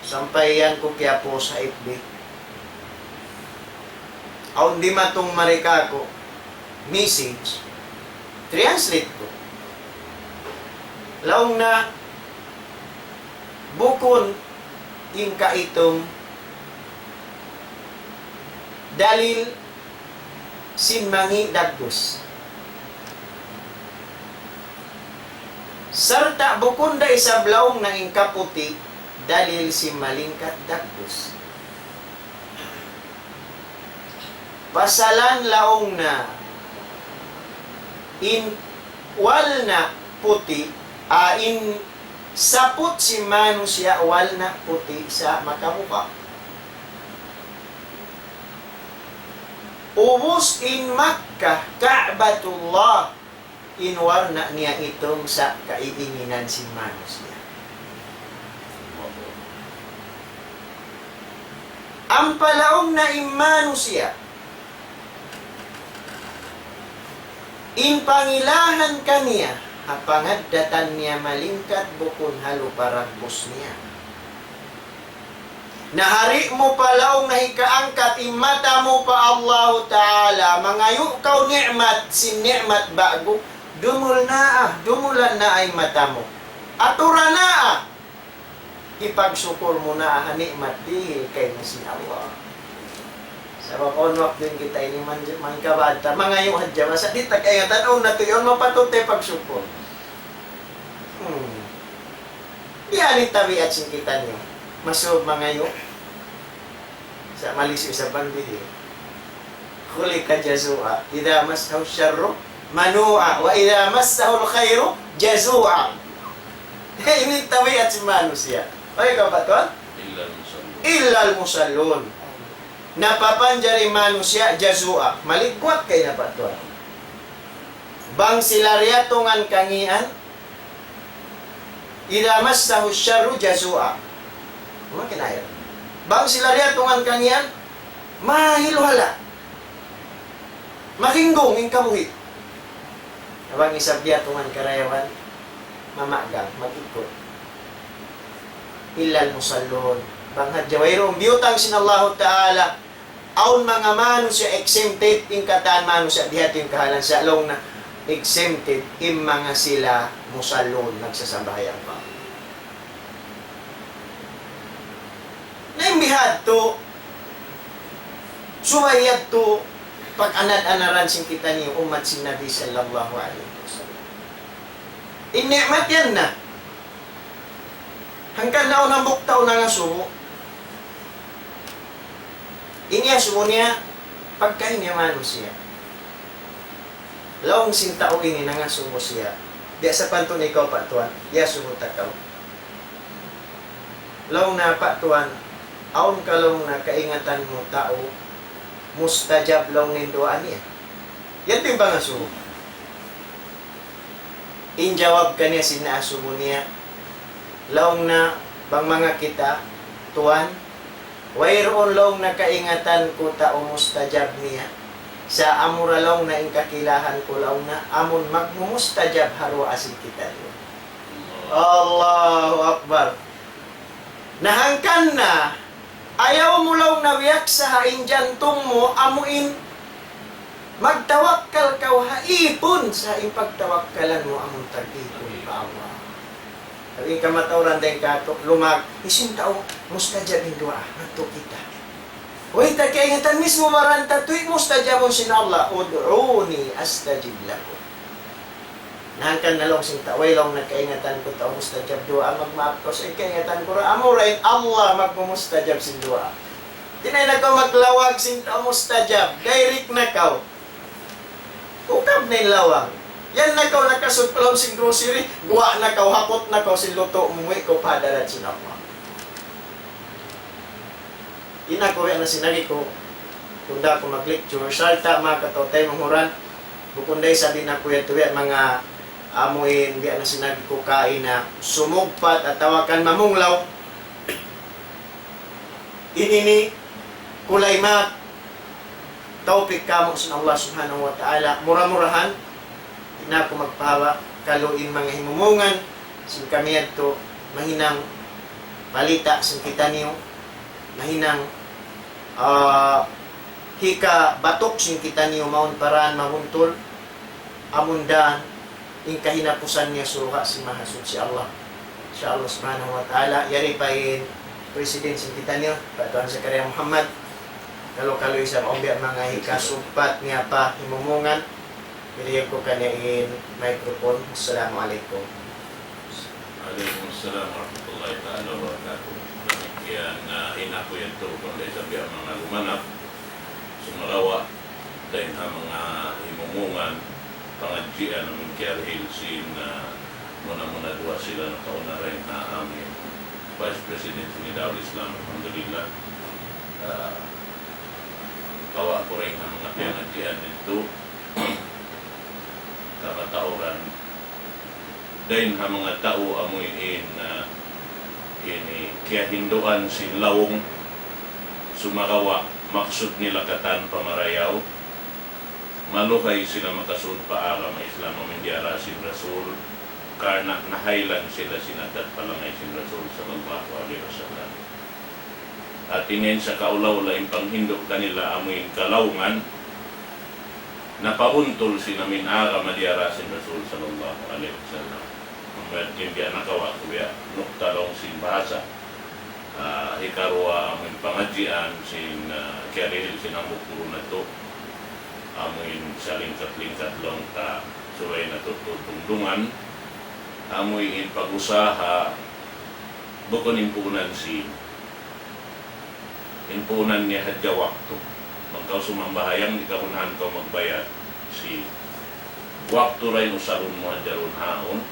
Sampay yan ku kiyapost ha F B. Awn dimatung mari kāku' message, translate ku. Laung niya, bukun in kaitum dalil sin mangi' dagbus. Sarta' bukun da isab laung na in kaputi' dalil sin malingkat dagbus. Pasalan laung na in walna' puti', a, in saput sin manusiya' walna' puti' sa' makamuka. Ubus in Makkah, Ka'batullah, in warna' niya itung sa' kaiinginan sin manusiya'. Ampa laung na in manusiya', in pangilahan kaniya, ha pangaddatan niya malingkat bukun ha lupa dagbus niya. Na hari' mu pa laung na hikaangkat in mata mu pa Allahu Ta'ala, mangayu' kaw ni'mat, sin ni'mat ba'gu, dumul naa, dumulan naa in mata mu. Atura naa, hipagsukur mu naa ha ni'mat dihil kaymu sin Allah. Sabab awn waktu in kita ini man, mangkabata, mangayu' hadja, masa di' ta kaingatan, awn na tuud, mapatut ta pagsukur. Hmm. Yan in tabiat sin kitaniyu. Masub mangayu'. Sa' malisi' sa' bandihi. خلق جزوعا إذا مسه الشر منوعا وإذا مسه الخير جزوعا. Ini in tabiat sin manusiya'. Ay, kapatid? إلا المصلون. إلا المصلون. Napapanjari manusiya' jazu'a. Maligwat kay napatwa. Bang sila diyatungan kangīan, إذا مسه الشر جزوعا. Makin ayat. Bang sila diyatungan kangīan, mahiluhala'. Makinggung in kabuhi'. Bang isab diyatungan karayawan, mamagang, mag-ikut. إلا المصلون. Bang hadja wayruun biyutang sin Allahu Ta'ala, awn manga manusiya' exempted, in katan manusiya' biya' ha yan in kahalan sa' laung na exempted, in manga sila musallun, nagsasambahayang pa. Na in bihadtu, subay yadtu pag-anad-anaran sin kitaniyu ummat sin Nabi sallallahu alayhi wasallam. In ni'mat yan na. Hangkan na awn hambuuk tau nangasubu. In iyasubu niya, pagkahi niya manusiya'. Laung sin tau ini nangasubu siya. Biya' sapantun ikaw, Pa' Tuan, iyasubu ta kaw. Laung niya, Pa' Tuan, awn ka laung niya kaingatan mu tau mustajab laung niya in duwaa niya? Yan in pangasubu. In jawab kaniya sin naasubu niya, laung niya, bang manga kita, Tuan, wayruun laung niya kaingatan ku tau mustajab niya. Sa' amura laung niya in kakilahan ku laung niya, amun magmumustajab ha duwaa sin kitaniyu. Allahu Akbar. Na hangkan na, ayaw mu laung niya biyaksaha in jantung mu, amu in magtawakkal kaw ha ipun, sa' in pagtawakkalan mu amun tag-ipun pa Allah. Sabi in kamatauran dayn kātu', lumag, hisiyu in tau mustajab in duwaa, natu' kita. Way ta kaingatan mismu baran ta tuwi' mustajabun sin Allah, ادعوني أستجب لكم. Na hangkan na laung sin tau, way laung niya kaingatan ku tau mustajab duwaa, magmaap kaw sa' in kaingatan ku ra, amura in Allah magmumustajab sin duwaa. Di' na kaw maglawag sin tau mustajab, direct na kaw. Ukab na in lawang. Yan na kaw nakasud pa lawm sin grocery, guwa' na kaw, haput na kaw sin lutu' mu, muwi' kaw pa hadarat sin Allah. In aku biya' na sin agi ku, kunda' aku mag-lecture, sarta' manga kataw-taymanghuran, bukun da isab in aku yadtu biya' manga amuin, biya' na sin agi ku kaina, sumugpat atawa kan mamunglaw. In ini, kulayma, tawpik kāmu' sin Allah Subhanahu wa Ta'ala. Mura-murahan, di' na aku magpahawa, kalu in manga himumungan sin kami yadtu, mahinang palita' sin kitaniyu, mahinang, ah, hikabatuk sin kitaniyu, mawn pa dān mabuntul, amun dān in kahinapusan niya surga' sin Mahasuchi Allah. Insya Allah Subhanahu wa Ta'ala, yari pa in President sin kitaniyu, Pa' Tuan Zakaria Muhammad. Kalu-kalu isab awn biya' manga hikasugpat niya pa himumungan. Biyayku kaniya in microphone. Assalamu alaykum. وعليكم السلام ورحمة الله تعالى وبركاته. Damikkiyan, ah, in aku yadtu, bang da isab biya' manga lumanap, sumagawa', dayn ha manga himumungan, pangadjian amun kiyarihil sin, ah, muna-muna duwa sila nakauna dayn ha amun Vice President sin Nida'ul Islam, alhamdulillah. Ah, kawa' ku dayn ha manga piyangadjian yadtu, kamatauran, dayn ha manga tau amuin, ah, ini kiyahinduan sin lawng, sumagawa' maksud nila katan pamarayaw, maluhay sila makasud pa agama Islam amun diyara sin Rasul, karna' nahaylan sila sin addat palangay sin Rasul sallallahu alayhi wasallam. Hati niya in sakaula-ula in panghindu' kanila amuin kalawngan, napabuntul sin amuin agama diyara sin Rasul sallallahu alayhi wasallam. Amu yadtu in biya' nakawa' ku biya' nukta laung sin bahasa. Ah, hikaruwa amuin pangadjian sin, ah, kiyarihil sin hambuuk guru natu'. Amuin salingkat-lingkat laung ta subay natu' tutungdungan. Amuin pag-usaha bukun in puunan sin, in puunan niya hadja waktu. Bang kaw sumambahayang, di' kagunahan kaw magbayad. Sin waktu ra in usalun mu hadja duun haun.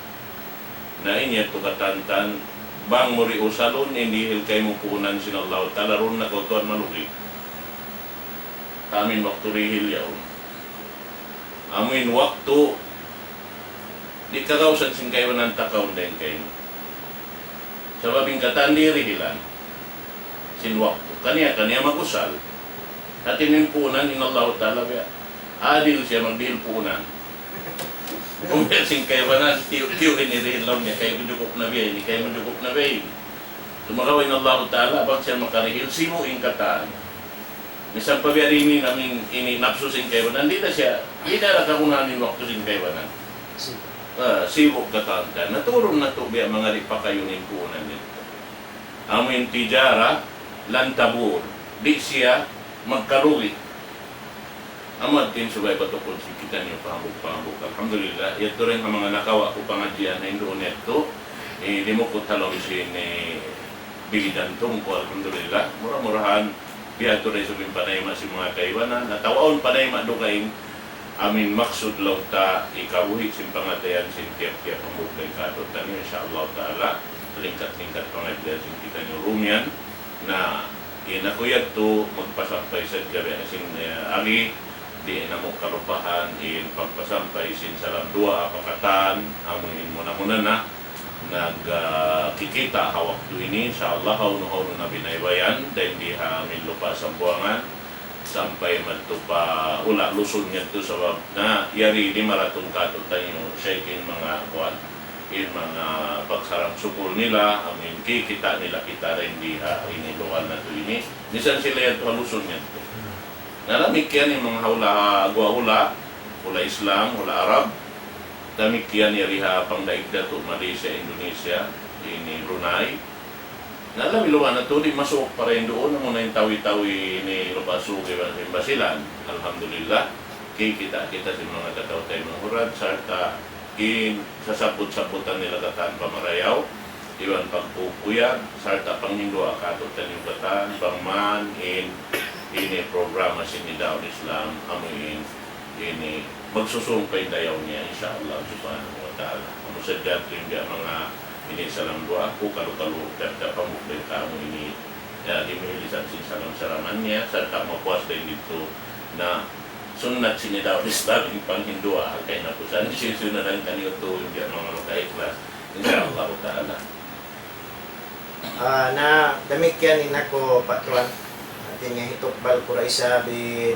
Na in yadtu katantan, bang mu di' usalun, in dihil kaymu puunan sin Allahu Ta'ala, duun na kaw tuwan malugi. Amuin waktu dihil yaun. Amuin waktu, di' kagausan sin kaibanan takaun dayn kaymu. Sabab in katan di' dihilan sin waktu. Kaniya-kaniya mag-usal. Hati niya in puunan, in Allahu Ta'ala biya' adil siya magdihil puunan. Bang biya' sin kaibanan, tiyu'-tiyu' ini dihil laung niya, kaymu jukup na biya' ini, kaymu jukup na biya' ini. Sumagawa' in Allahu Ta'ala, bang siya makarihil, sibu' in katan. Misan pa biya' diin in amuin ini napsu sin kaibanan, di' da siya, di' da kagunahan in waktu sin kaibanan. Ah, sibu' katan ta. Naturun natu' biya' manga di' pakayun in puunan yadtu. Amuin tijara, lan tabur. Di' siya magkalugi. Amu yadtu in subay patukun sin kitaniyu pa hambuuk-hambuuk. Alhamdulillah, yadtu da in manga nakawa' ku pangadjian hinduun yadtu. Eh, limukut ha lawm sin, eh, bigidan tungku, alhamdulillah. Mura-murahan, bihadtu da isab in panayma' sin manga kaibanan. Atawa awn panayma' dugaing amuin maksud laung ta hikabuhi' sin pangatayan sin tiyap-tiyap hambuuk dayn kātu'niyu, insya Allah Ta'ala, lingkat-lingkat pangadjian sin kitaniyu duun yan. Na, in aku yadtu magpasampay sadja biya' sin, eh, agi, di' namu' kalupahan in pagpasampay sin salam duwaa pa katan, amuin muna-muna na, nag, ah, kikita' ha waktu ini, insya Allah, hawnu-hawnu na binaybayan, dayn di ha amuin lupa' Sambuwangan, sampay madtu pa hula' Luzon yadtu sabab na yari lima ratus kātu'niyu siya in manga kuwan, in manga pagsarang-sukul nila, amuin kikita' nila kita dayn di ha ini lugal natu' ini. Misan sila yadtu ha Luzon yadtu. Na damikkiyan in manga hula' guwa' hula', hula' Islam, hula' Arab, damikkiyan yari ha pangdaig natu' Malaysia, Indonesia, ini Brunei. Na labi-labi na tuud in masuuk pa dayn duun, amuna in Tawi-Tawi ini Lupa' Sug iban sin Basilan. Alhamdulillah, kikita' kita sin manga kataw-taymanghuran manghuran, sarta' in sasabbut-sabbutan nila katan pamarayaw, iban pagpupuyat, sarta' panghinduwaa kātu'niyu katan, bang man in ini programa sin Nida'ul Islam, amu in ini magsusūng pa in dayaw niya, insya Allah subhanahu wa ta'ala. Amu sadja yadtu in biya' manga ini salam duwaa ku, kalu-kalu, tiyap-tiyap hambuuk dayn kāmu' ini, ya, dimihil isab sin salam-salaman niya, sarta' mapuas dayn didtu na sunnat sin Nida'ul Islam in panghinduwaa, kahinapusan, hisiyu-siyu na dayn kaniyu tuud in biya' manga makaikhlas, insya Allah ta'ala. Ah, na damikkiyan in aku, Pa' Tuan. Hati niya hitukbal ku da isab in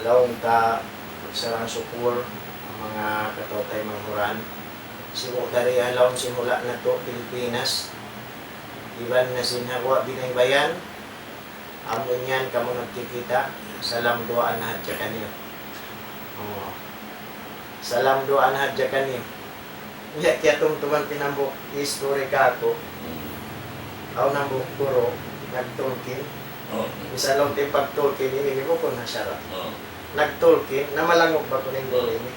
laung ta pagsarang-sukul ha manga kataw-taymanghuran. Sibu' da di ha lawm sin hula' natu' Pilipinas, iban na sin ha guwa' binaybayan, amu in yan kamu nagkikita', salam duwaa na hadja kaniyu. Oh. Salam duwaa na hadja kaniyu. Niya kiyatumtuman ku in hambuuk history kāku'. Awn hambuuk guru nagtungkil. Misan laung ta in pagtulkin ini, ini bukun ha sara'. Nagtulkin, na malangug ba kunu' in guru ini?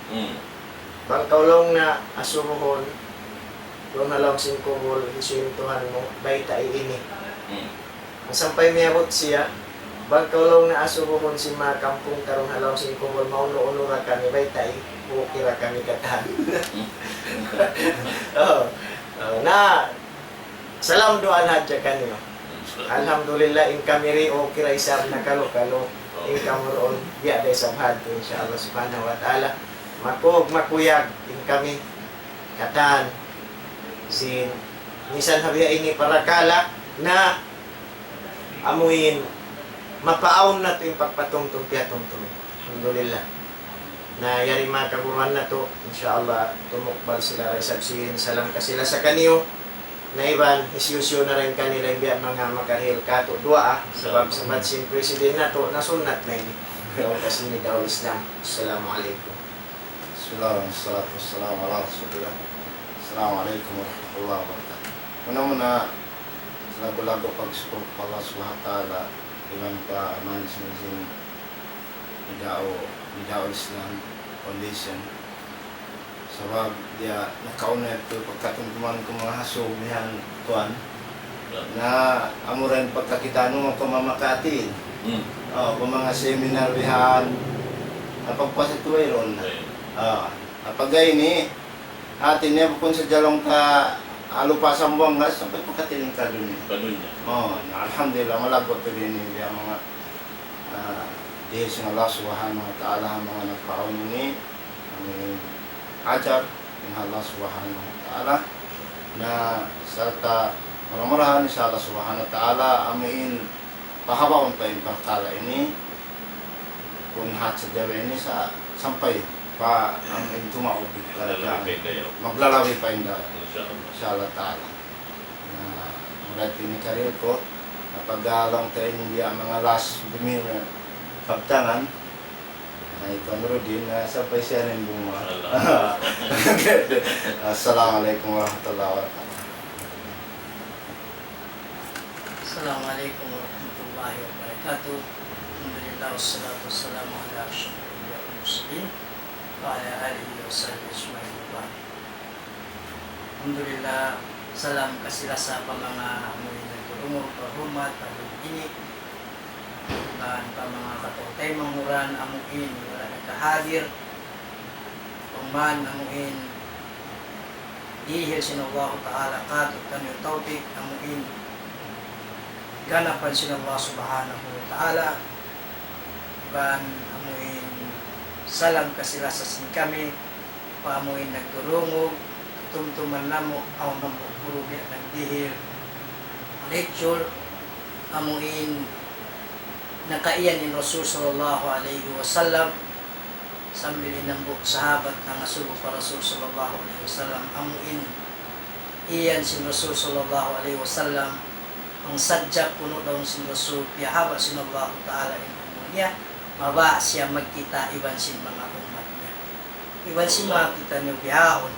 Bang kaw laung niya asubuhun, duun ha lawm sin kubul, hisiyu in Tuhan mu, baytai ini. Sampay miyabut siya, bang kaw laung niya asubuhun sin manga kampung ta duun ha lawm sin kubul, maunu-unu ra kami, baytai, okay ra kami katan. Oh, oh, na, salam duwaa na hadja kaniyu. Alhamdulillah, in kami di, okay ra isab na kalu-kalu. In kamu duun, biya' da isab hadtu, insya Allah subhanahu wa ta'ala. Makug, makuyag, in kami, katan, sin, misan ha biya' ini parakala', na, amuin, mapaawn natu' in pagpatumtum, piyatumtum. Alhamdulillah. Na yari manga kaguruhan natu', insya Allah, tumukbal sila da isab sin salam kasi-lasa kaniyu. Na iban, hisiyu-siyu na da in kanila in biya' manga makarihil kātu' duwaa, sabab sambat sin president natu', na sunnat na ini. Daw kasi ini daw Islam. Assalamu alaykum. Bismillah, wassalatu wassalamu ala rasulillah. Assalamu alaykum warahmatullahi wabarakatuh. Muna-muna, sa lagu-lagu pagsukul pa Allah Subhanahu wa Ta'ala, iban pa Manis Musin, Nida'u, Nida'u Islam Foundation. Sabab diya nakauna itu pagkatumtuman ku manga hasub bihan kuwan. Na amura in pagkakita' nu maka mamakatin. O, pa manga seminar bihan. Apag puasa tu wayruun na. O, apag ini, hati niya bukun sadja laung ta, alu pa Sambuwangan, sampay pagkatiling ka dunya. O, na alhamdulillah, malaggu' tu din ini, biya' manga, ah, dihil sin Allah Subhanahu wa Ta'ala, ha manga nagpaawn ini, amuin ajar, in Allah Subhanahu wa Ta'ala. Na, sarta' mura-murahan, insya Allah Subhanahu wa Ta'ala, amuin pahabaun pa in parkala' ini, kun hat sadja ini sa-, sampay pa amuin tumaud in karadjaan. Maglalabi pa in dayaw. Maglalabi pa in dayaw. Insya Allah. Insya Allah Ta'ala. Na, murad ini karil ku, na paggalong ta ini biya' manga last bumi na kabtangan, na ikaw Nuruddin, na sampay siya rin bunga. Insya Allah. Assalamu alaykum warahmatullahi wabarakatuh. السلام عليكم ورحمة الله وبركاته. الحمد لله والصلاة والسلام على أشرف الأنبياء والمرسلين وعلى آله وصحبه أجمعين وبعد. Alhamdulillah, salam kasi-lasa pa manga amuin nagdurungug, pa hormat, pa ini, iban pa manga kataw-taymanghuran, amuin wala' nakahadir, Pangman amuin dihil sin Allahu Ta'ala kātu'niyu tawpik amuin ganapan sin Allah Subhanahu wa Ta'ala. Iban amuin salam kasi-lasa sin kami pa amuin nagdurungug, katumtuman namu', awn hambuuk guru biya' nagdihil lecture, amuin nakaiyan in Rasul sallallahu alayhi wasallam, sambil in hambuuk sahabat nangasubu pa Rasul sallallahu alayhi wasallam, amuin iyan sin Rasul sallallahu alayhi wasallam, bang sadja kunu' laung sin Rasul, piyahaba' sin Allahu Ta'ala in umur niya, mabaya' siya magkita' iban sin manga ummat niya. Iban sin manga kitaniyu bihaun.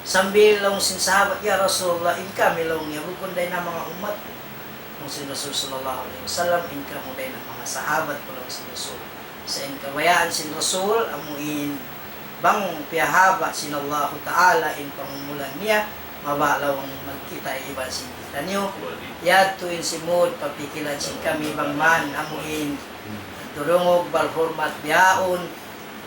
Sambil laung sin sahabat, "Ya Rasulullah, in kami," laung niya, "bukun dayn ha manga ummat ku." Laung sin Rasul sallallahu alayhi wasallam, "In kamu dayn ha manga sahabat ku," laung sin Rasul. Sa' in kabayaan sin Rasul, amuin bang piyahaba' sin Allahu Ta'ala in pangumulan niya, mabaya' laung magkita' iban sin kitaniyu. Yadtu in simud pa pikilan sin kami bang man amuin durungug, bal hormat bihaun,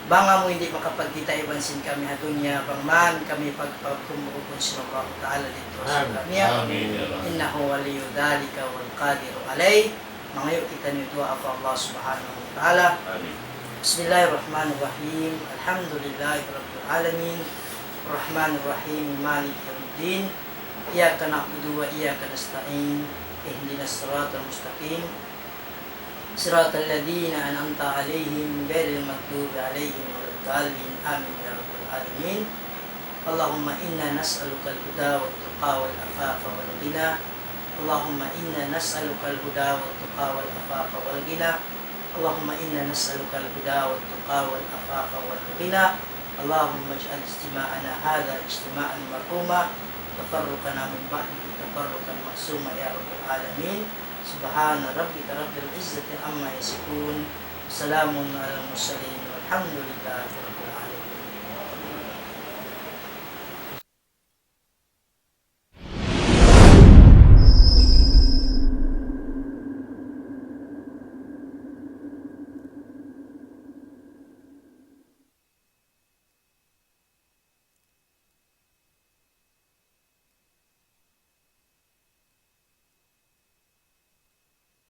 bang amuin di' makapagkita' iban sin kami ha dunya, bang man kami pagpagkumbuukun sin Allahu Ta'ala didtu ha surga' niya. Amin. إنه ولي ذلك والقادر عليه. Mangayu' kitaniyu duwaa pa Allah Subhanahu wa Ta'ala. Amin. بسم الله الرحمن الرحيم. الحمد لله رب العالمين. الرحمن الرحيم. مالك يوم الدين. إياك نعبد وإياك نستعين. اهدنا الصراط المستقيم. صراط الذين أنعمت عليهم غير المغضوب عليهم ولا الضالين. آمين يا رب العالمين. اللهم إنا نسألك الهدى والتقى والعفاف والغنى. اللهم إنا نسألك الهدى والتقى والعفاف والغنى. اللهم إنا نسألك الهدى والتقى والعفاف والغنى. اللهم اجعل اجتماعنا هذا اجتماعا مرحوما، تفرقنا من بعده تفرقا معصوما يا رب العالمين. سبحان ربك رب العزة عما يصفون. وسلام على المرسلين والحمد لله رب العالمين.